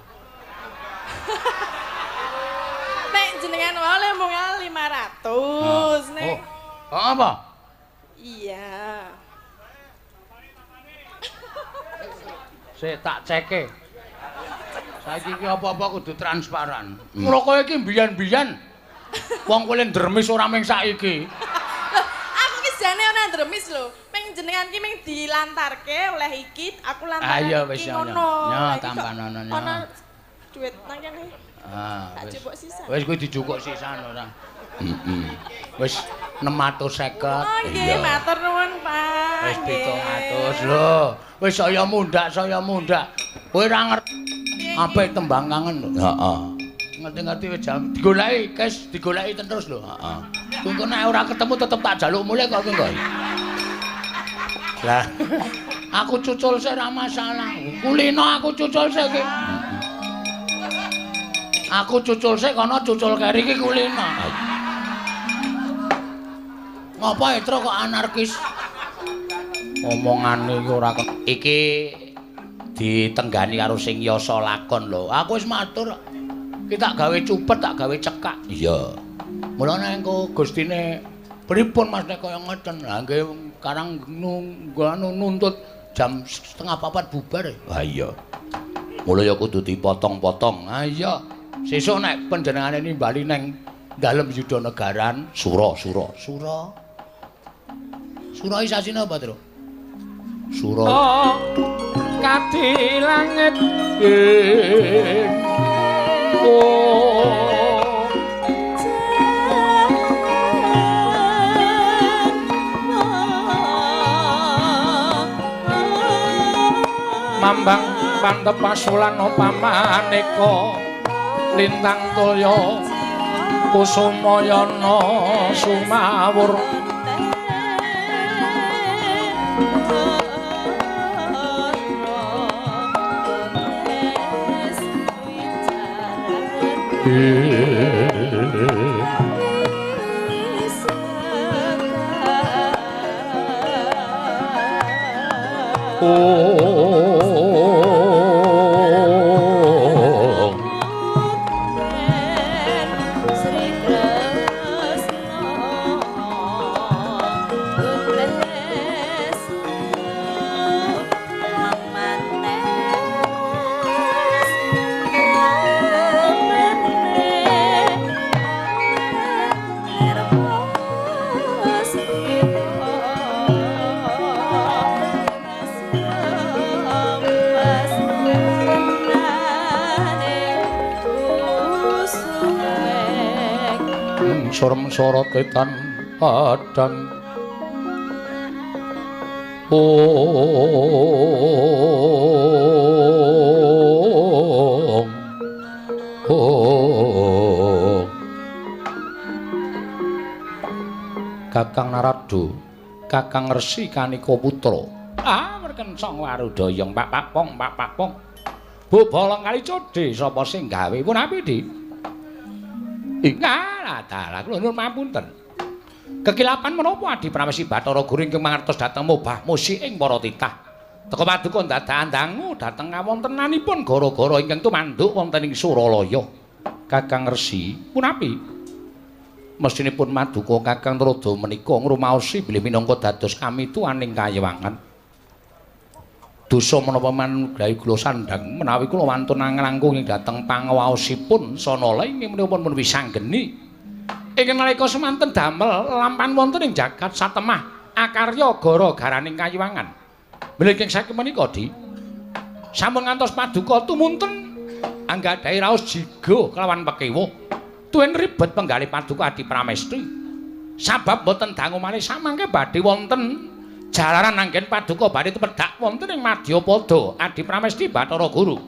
Nek jenengan wae mung 500 nek. Oh, apa? Iya. Sik tak ceke. Saiki iki apa-apa kudu transparan. Mula kowe iki mbiyen-mbiyen wong kowe ndremis ora mung saiki. Loh, aku ki jane ora ndremis lho. Ming jenengan ki ming dilantarke oleh iki, aku lantaran iki ngono. Ya tampanono nya. Ana duit nang kene. Ah, tak jupuk sisan. Wis kuwi dijupuk sisan ora. Heeh. Wis 650. Oh nggih, matur nuwun, Pak. Wis 700 lho. Wis saya mundhak, saya mundhak. Kowe ora ngerti apik tembang kangen lho. Heeh. Ngerti-ngerti wis jam digoleki, Kes, digoleki terus lho. Heeh. Engko nek ora ketemu tetep tak jaluk mulih kok kowe. Lah, aku cucul sik ora masalah. Kulino aku cucul sik iki. Aku cucul sik kono cucul keri iki kulino. Ngapa Etro kok anarkis? Omongane iki ora iki ditenggani karo sing yasa lakon lho. Aku wis matur. Ki tak gawe cupet, tak gawe cekak. Iya. Mulane engko gustine pripun Mas nek kaya ngoten? Lah nggih karang nuntut jam 3:30 bubar. Ha iya. Mula ya kudu dipotong-potong. Ha iya. Sesuk nek panjenengane nimbali neng dalem Yudhanegaran, Sura, Sura. Sura. Sura iki sasine apa, Tru? Sura. Kadi langit. Mambang pantep pasulan pamaneka lintang toya kusumayana sumawur Sorem sorote tan padang ong ong Kakang Narada, Kakang Resi Kanika Putra. Ah, merkencong warudayang pak pakpong pak pakpong. Bobolong kali codhe sapa sing gawe punapi, Dik? Inggih, dalah kula nuwun pamunten. Kekilapan menapa Adi Pramesi Bathara Guru ingkang mangertos dhateng mobah musik ing para titah. Teka paduka dadakan dangu dhateng kawontenanipun gara-gara ingkang tumanduk wonten ing Suralaya. Kakang Resi punapi? Mestinipun maduka Kakang Narada menika ngrumaosi bilih minangka dados kamituaning kayewangan. Dosa menapa manugrahi kula sandhang menawi kula wantun nglangkung ing dhateng pangawaosipun sanala ing menika pun wisanggeni. Ing nalika semanten damel lampahan wonten ing jagat satemah akarya gara-garaning kayiwangan. Bilih ingkang saking menika Di sampun ngantos paduka tumunten anggadhahi raos jiga kelawan pekewuh. Tuwin ribet penggalih paduka Adi Pramesti. Sabab boten dangu malih samangke badhe wonten jalaran anggen paduka badhe tumedhak wonten ing Madyapada Adi Pramesti Bathara Guru.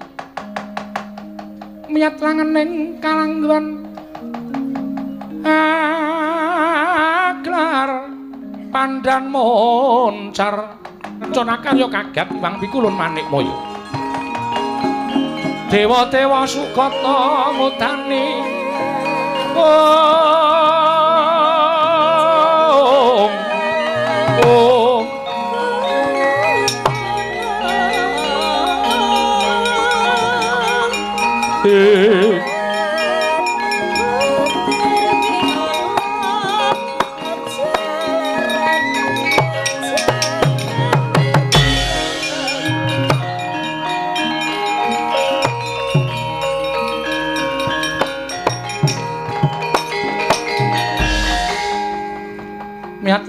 Miyat langening kalangguhan aglar pandan moncar rencana karya kagat Iwang Pikulun Manikmaya. Dewa-dewa sukata ngudani. Oh. Miat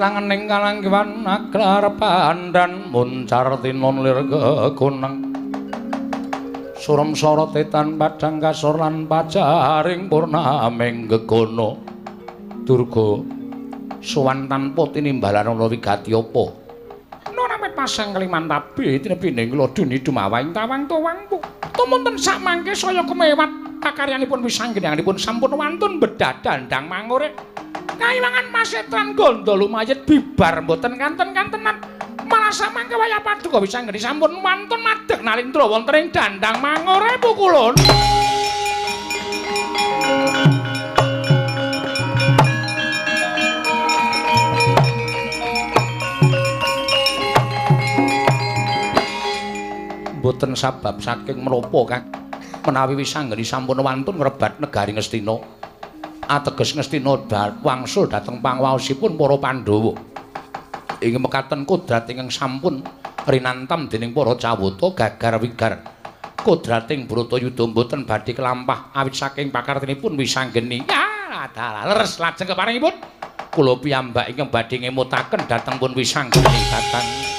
langening kalanggiwan aglar pandan muncar tinon lir kekuneng surem sorote tan padang kasor lan pajaring purnaming gegono. Durga sowan tanpa tinimbalan ana wigati apa? Nora pasang keliman tabi tinebining loduni dumawaing tawang towang tumunten sakmangke saya kemewat kakaryanipun wisanggenyanipun sampun wantun bedadandang mangure kaiwangan masetran gondo lumayit bibar mboten kanten-kantenan malah samangke wayah paduka wisanggeni sampun wantun madeg nalindra wonten ing dandang mangure pukulun. Mboten sabab saking menapa Kang menawi wisanggeni sampun wantun ngrebat negari Ngastina. Ateges Ngastina wangsul dhateng pangwaosipun para Pandhawa. Ing mekaten kodrat ingkang sampun rinantam dening para Cawata gagar wigar. Kodrating Bratayuda mboten badhe kelampah awit saking pakartinipun wisanggeni. Ya dalah leres lajeng keparingipun kula piyambak ingkang badhe ngemutaken dhateng pun wisanggeni Kakang.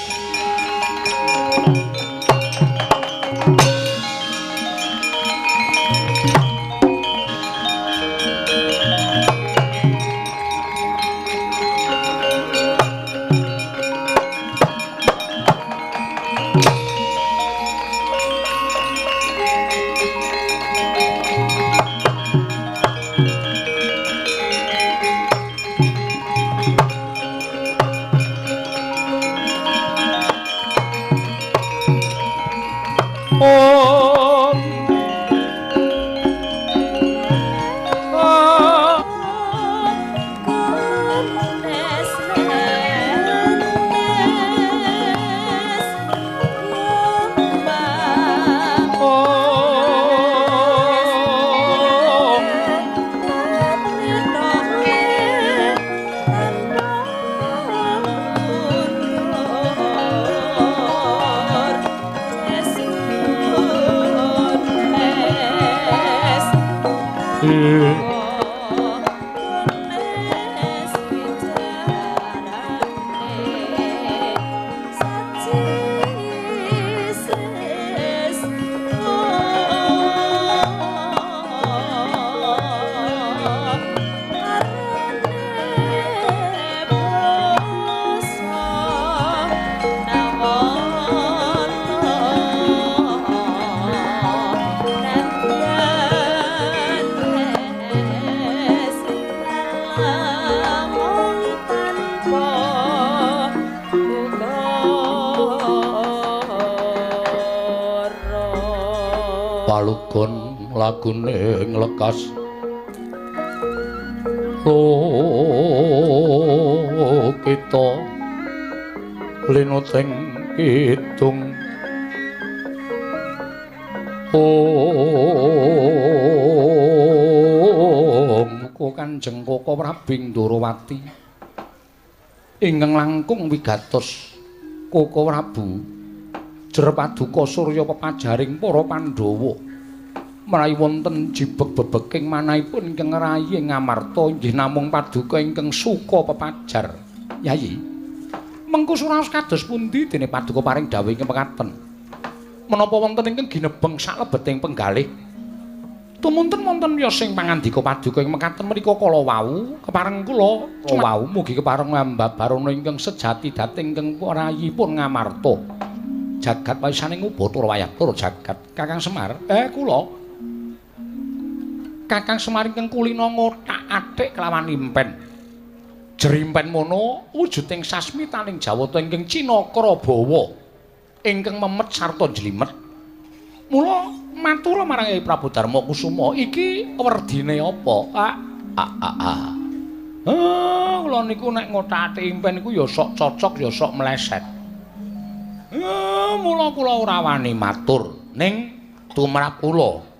Palugon lagune nglekas kita linuting kidung Om Kanjeng Koko Prabu Ndorowati ingkang langkung wigatos Koko Prabu jer paduka surya pepajaring para Pandhawa menawi wonten jibeg bebeking manahipun ingkang rayi Ngamarta inggih namung paduka ingkang suka pepajar. Yayi, mengko suraos kados pundi dene paduka paring dawuh ingkang mekaten? Menapa wonten ingkang ginebeng salebeting penggalih? Tumunten wonten yos sing pangandika paduka ing mekaten menika kala wau kepareng kula wau mugi kepareng ambabarana ingkang sejati dhateng ingkang rayipun Ngamarta. Jagat waisaning Ubathara wayah tur jagat Kakang Semar. Kula Kakang Semar ingkang kulina ngothak-athik kelawan impen. Jerimpen mono wujuding sasmitaning Jawata ingkang cinakra bawa ingkang memet sarta njlimet. Mula matur marang Kyai Prabu Darma Kusuma, iki werdine apa? Kula niku nek ngothak-athik impen niku ya sok cocok ya sok meleset. Mula kula ora wani matur ning tumrap kula.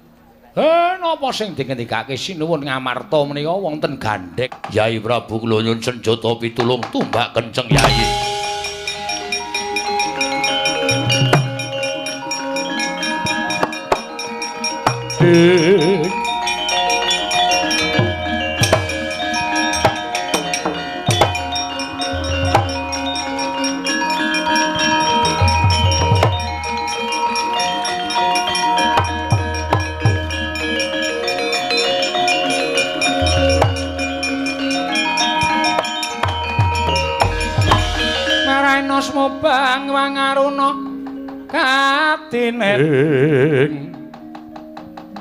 Napa sing dingendikake sinuwun Ngamarta menika wonten gandhek. Yai Prabu kula nyuwun senjata pitulung tumbak kenceng Yai. Mobang wangaruna kadinet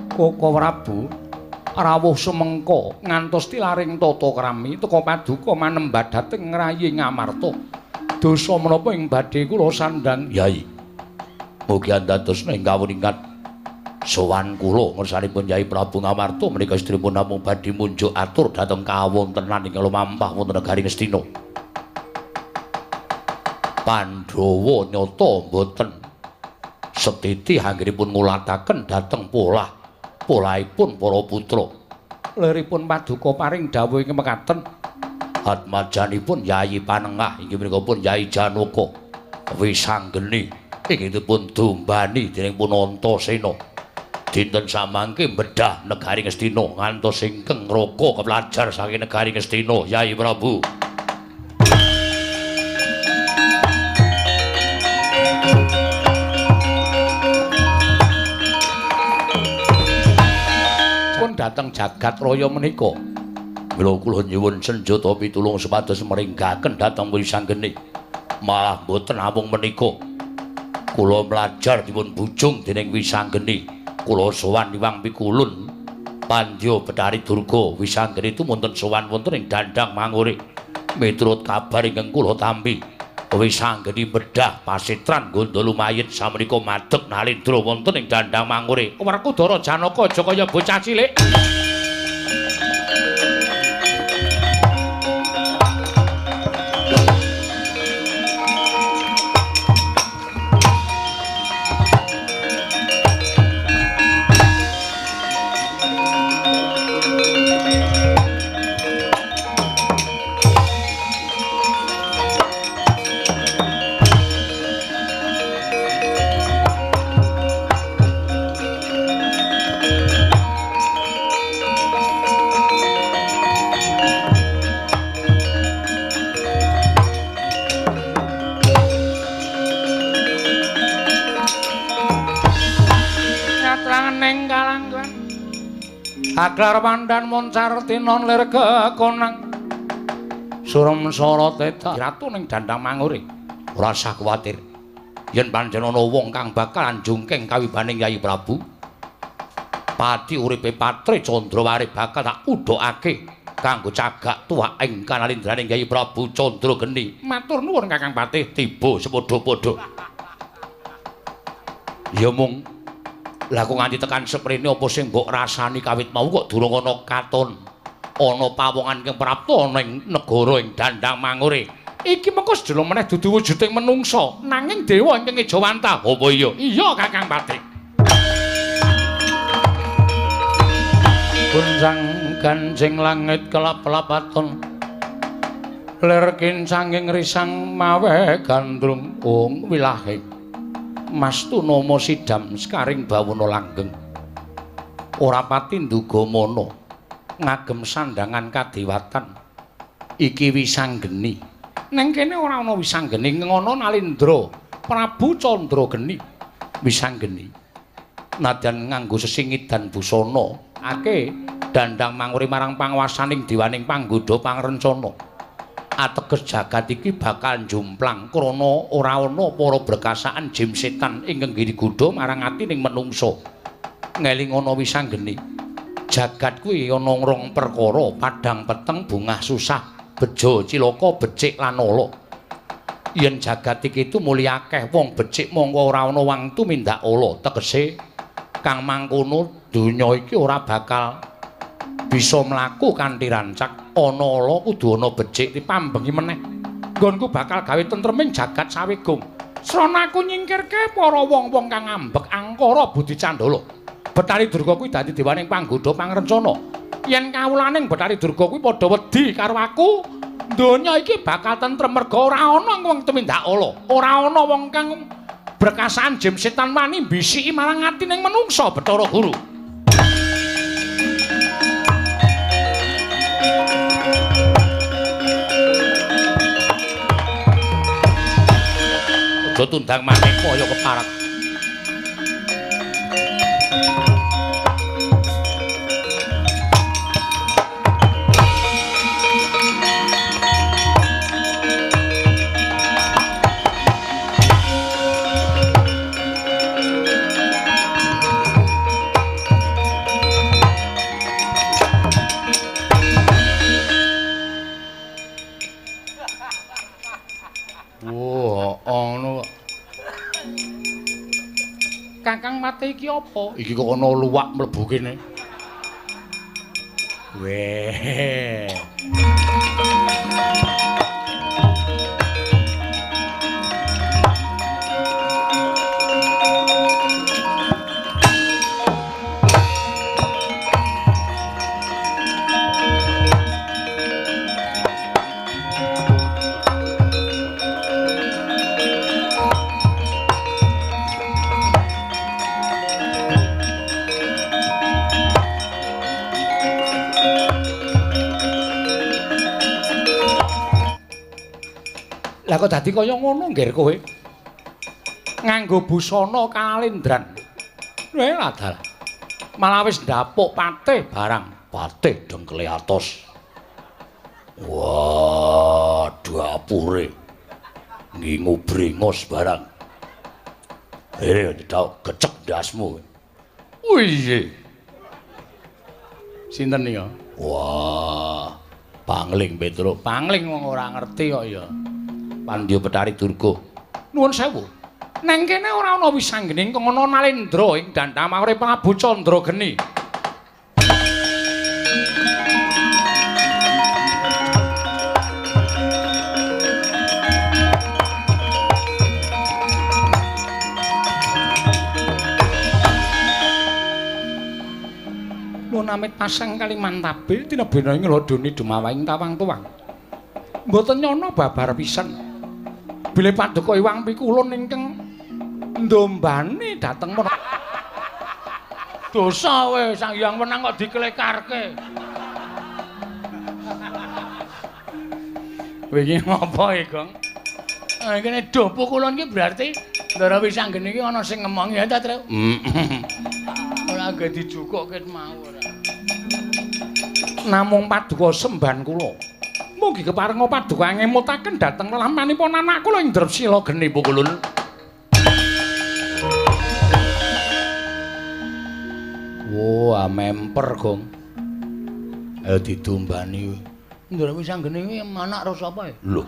Koko Prabu rawuh sumengko ngantos tilaring tata krami teka paduka manembah dhateng ngrayi Ngamarta. Dosa menapa ing badhe kula sandhang Yai? Mugi andadosna ing kawuningan sowan kula ngersanipun Yai Prabu Ngamarta menika estripun namung badhe munjuk atur dhateng kawontenan ing lumampah wonten negari Ngastina. Pandhawa nyata mboten setiti anggenipun ngulataken dhateng polah polahipun para putra. Liripun paduka paring dawuh ing mekaten atmajanipun Yayi Panengah inggih menika pun Yayi Janaka Wisanggeni inggih dipun dumbani dening pun Antasena. Dinten samangke bedah negari Ngastina ngantos ingkang raka kepelajar saking negari Ngastina Yayi Prabu. Dhateng jagat raya menika. Mila kula nyuwun senjata pitulung supados meringgaken dhateng Wisanggeni. Malah mboten namung menika. Kula mlajar dipun bujung dening Wisanggeni. Kula sowan Iwang Pikulun Pandya Betari Durga Wisanggeni tumunten sowan wonten ing Dandang Mangure. Miturut kabar ingkang kula tampi, Wisanggeni bedah pasitran Gonda Lumayit samenika madeg nalindra wonten ing Dandang Mangure. Werkudara Janaka aja kaya bocah cilik. Aglar pandan moncar tinon lir kekonang surem sorote ratu ning Dandang Mangure. Ora usah kuwatir yen pancen ana wong kang bakal anjungking kawibaning Yayi Prabu, pati uripe patre Candrawari bakal tak udhokake kanggo cagak tuwak ing kanalindraning Yayi Prabu Candrageni. Matur nuwun Kakang Patih. Tiba sepadha-padha. Ya mung lah kok nganti tekan seprene apa sing mbok rasani kawit mau kok durung ana katon ana pawongan ingkang prapta ning negara ing Dandang Mangure. Iki mengko sedelo meneh dudu wujuding menungsa nanging dewa ingkang ejawantah. Apa iya? Iya Kakang Patih. Guncang ganjing langit kelap-lapaton lir kincanging risang mawe gandrung ung wilahing Mastunama sidam sekaring bawana langgeng. Ora pati nduga mana ngagem sandangan kadewatan. Iki Wisanggeni. Neng kene ora ana Wisanggeni, ngono Nalindra Prabu Candrageni. Wisanggeni nadyan nganggo sesingidan busana ake Dandang Mangure marang panguwasaning dewaning panggodha pangrencana. Ateges jagat iki bakal njumplang krana ora ana para berkasaan jim setan ingkang giri godha marang atining menungsa. Ngelingono Wisanggeni, jagat kuwi ana rong perkara, padhang peteng bungah susah, bejo cilaka becik lan ala. Yen jagat iki tumuli akeh wong becik mongko ora ana wang tumindak ala, tegese kang mangkono donya iki ora bakal bisa mlaku kanthi rancak. Ana ala kudu ana becik dipambengi meneh. Nggonku bakal gawe tentreming jagat sawegung. Srana aku nyingkirke para wong-wong kang ngambek angkara budi candala. Bathari Durga kuwi dadi dewaning panggodha pangrencana. Yen kawulaning Bathari Durga kuwi padha wedi karo aku, donya iki bakal tentrem merga ora ana wong tumindak ala. Ora ana wong kang berkasan jim setan wani mbisiki marang atining menungsa Bathara Guru. Aja tundang maneh kaya keparat. Kakang mati iki apa? Iki kok ana luwak mlebu kene. Weh. Lah kok dadi kaya ngono nggir kowe? Nganggo busana kalendran. Weh ladal. Malah wis ndapuk patih barang, patih dengkele atos. Wah, dapure. Ngingu brengos barang. Ndak gecek ndasmu. Wih. Sinten ya? Wah, pangling Petruk. Pangling wong ora ngerti kok ya. Pandya Bathari Durga. Nuwun sewu. Neng kene ora ana wisanggeni ingkang ana Nalendra ing dandhamare Prabu Candrageni. Nuwun amit pasang kalimantabe tinebena ing lodone dumawahing tawang tuwang. Mboten nyana babar pisan. Bilih paduka Iwang Pikulun ingkang ndombani dhateng men. Dosa we Sang Hyang Wenang kok diklekarke. Kowe iki ngopo e, Gong? Ah kene do pukulun iki berarti Ndara Wisanggeni iki ana sing ngemongi ya ta, Tru? Ora anggo dijukuk ket mau ora. Namung paduka semban kula. Mugi keparenga paduka ngemutaken dhateng lelampanipun anak kula ing Drepsila geni pukulun. Wah, memper, Gong. Ayo didombani. Ndara Wisanggeni kuwi anak karo sapa ya? Lho.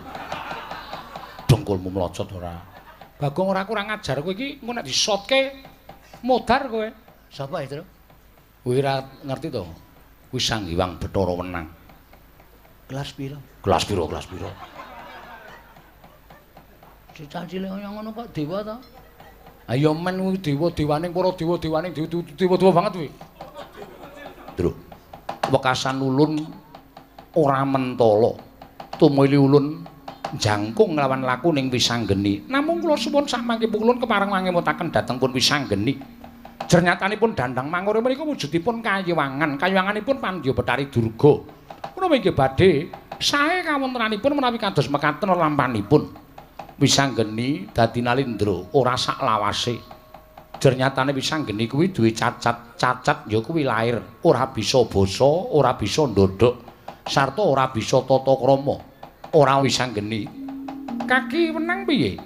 Dengkulmu mlocot ora? Bagong ora kurang ajar kowe iki engko nek disotke modar kowe. Sapa ya, Tru? Kowe ora ngerti to? Kuwi Sang Hyang Bathara Wenang. Kelas piro? Kelas piro, kelas piro? Cah cilik kaya ngono kok dewa to? Ayo men kuwi dewa-dewaning para dewa-dewaning dewa-dewa banget kuwi. Truk. Wekasan ulun ora mentala. Tumuli ulun jangkung nglawan laku ning Wisanggeni. Namung kula suwun sakmangke pukulun kepareng mangemutaken dhateng pun Wisanggeni. Jernyatanipun Dandang Mangure menika wujudipun kayiwangan, kayiwanganipun Pandya Bathari Durga. Menawi inggih badhe sae kawontenanipun menawi kados mekaten lampanipun. Wisanggeni dadi Nalindra ora sak lawase. Jernyatane Wisanggeni kuwi duwe cacat, cacat ya kuwi lair, ora bisa basa, ora bisa ndodhok, sarta ora bisa tata krama. Ora Wisanggeni. Kaki wenang piye?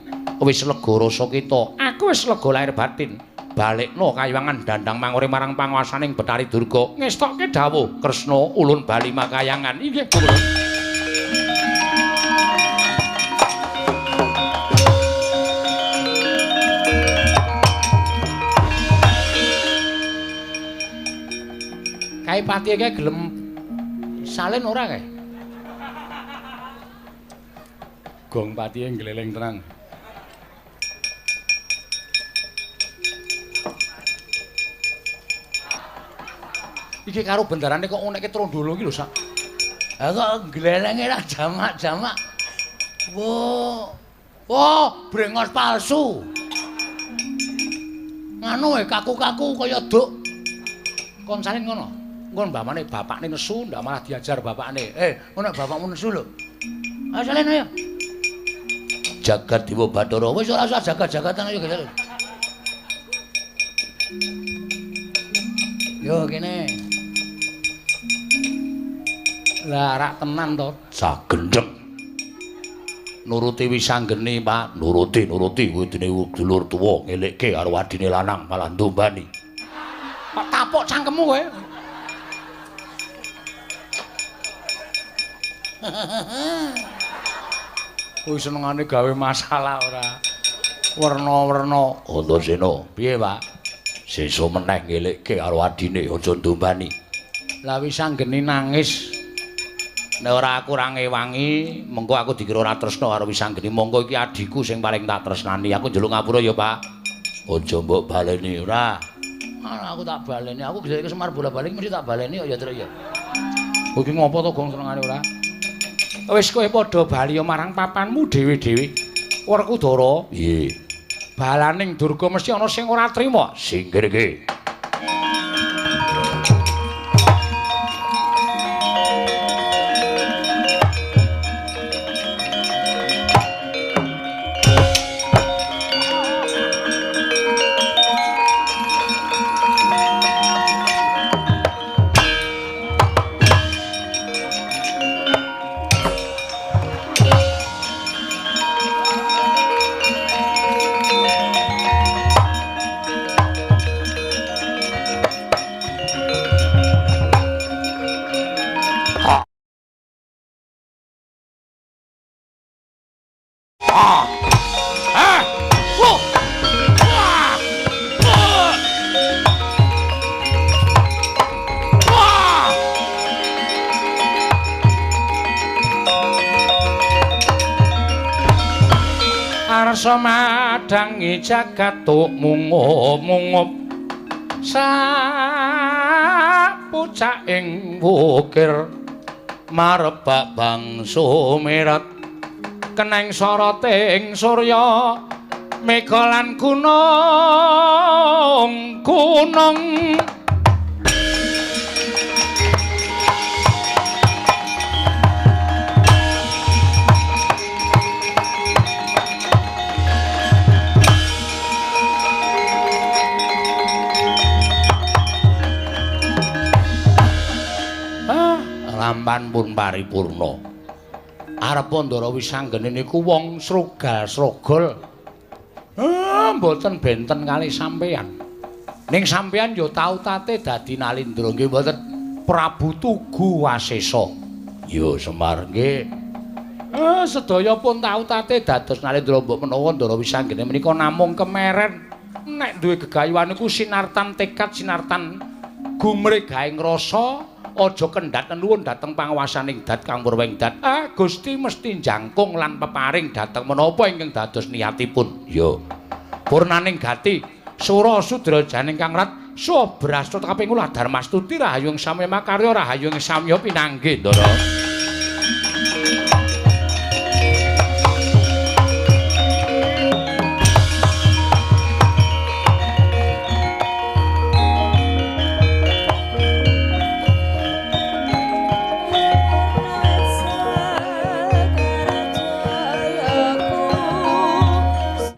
Wis lega rasa kita. Aku wis lega lahir batin. Balekno kayiwangan Dandang Mangure marang panguwasaning Bathari Durga. Ngestokke dawuh Kresna ulun bali makayangan. Inggih kula. Kae pati kae gelem salin ora kae? Gong patihe ngleleng tenan. Iki karo bendarane kok unekke trondolo iki lho sak. Ha kok glelenge ra jamak-jamak. Wo. Wo, brengos palsu. Nganu kaku-kaku kaya duk. Kon salin ngono. Engko mbamane bapakne nesu ndak malah diajar bapakne. Ngono bapakmu nesu lho. Ayo salin ayo. Jagat Dewa Bathara wis ora usah jagat-jagatan ayo salin. Yo kene. Lah rak tenan to. Cah gendheng. Nuruti Wisanggeni, Pak. Nuruti kuwi dene dulur tuwa ngelekke karo adine lanang malah ndombani. Pak tapuk cangkemmu kowe. Kuwi senengane gawe masalah ora. Werna-werna. Antasena, piye, Pak? Sesuk meneh ngelekke karo adine aja ndombani. Lah Wisanggeni nangis. Nek ora aku ora ngewangi, mengko aku dikira ora tresna karo Wisanggeni. Monggo iki adhiku sing paling tak tresnani. Aku njaluk ngapura ya, Pak. Aja mbok baleni ora. Ah, aku tak baleni. Aku gede ke Semar bola-bali mesti tak baleni kok ya, Truk ya. Iki ngopo to gong senengane ora? Wis kowe padha bali marang papanmu dhewe-dhewe. Werkudara. Piye? Balaning Durga mesti ana sing ora trima. Singkir iki. Arsa madangi jagat tuk mungup-mungup sapucaking wukir marebak bangsa mirat keneng soroting surya mega lan gunung gunung. Lampan pun paripurna. Arep Ndara Wisanggeni niku wong srugal-srogol. Mboten benten kali sampeyan. Ning sampeyan ya tau tate dadi Nalindra nggih mboten Prabu Tugu Wasesa. Ya Semar nggih. Sedaya pun tau tate dados Nalindra mbok menawa Ndara Wisanggeni menika namung kemeren. Nek duwe gegayuhan niku sinartan tekad sinartan gumregaing rasa. Aja kendhat nuwun dhateng panguwasaning dat Kang Purwing Dat. Gusti mesti jangkung lan peparing dhateng menapa ingkang dados niatipun. Ya. Purnaning gati sura sudra janing Kang Rat sabrasta kaping kula Darmastuti rahayu ing samya makarya rahayu ing samya pinanggih Ndara.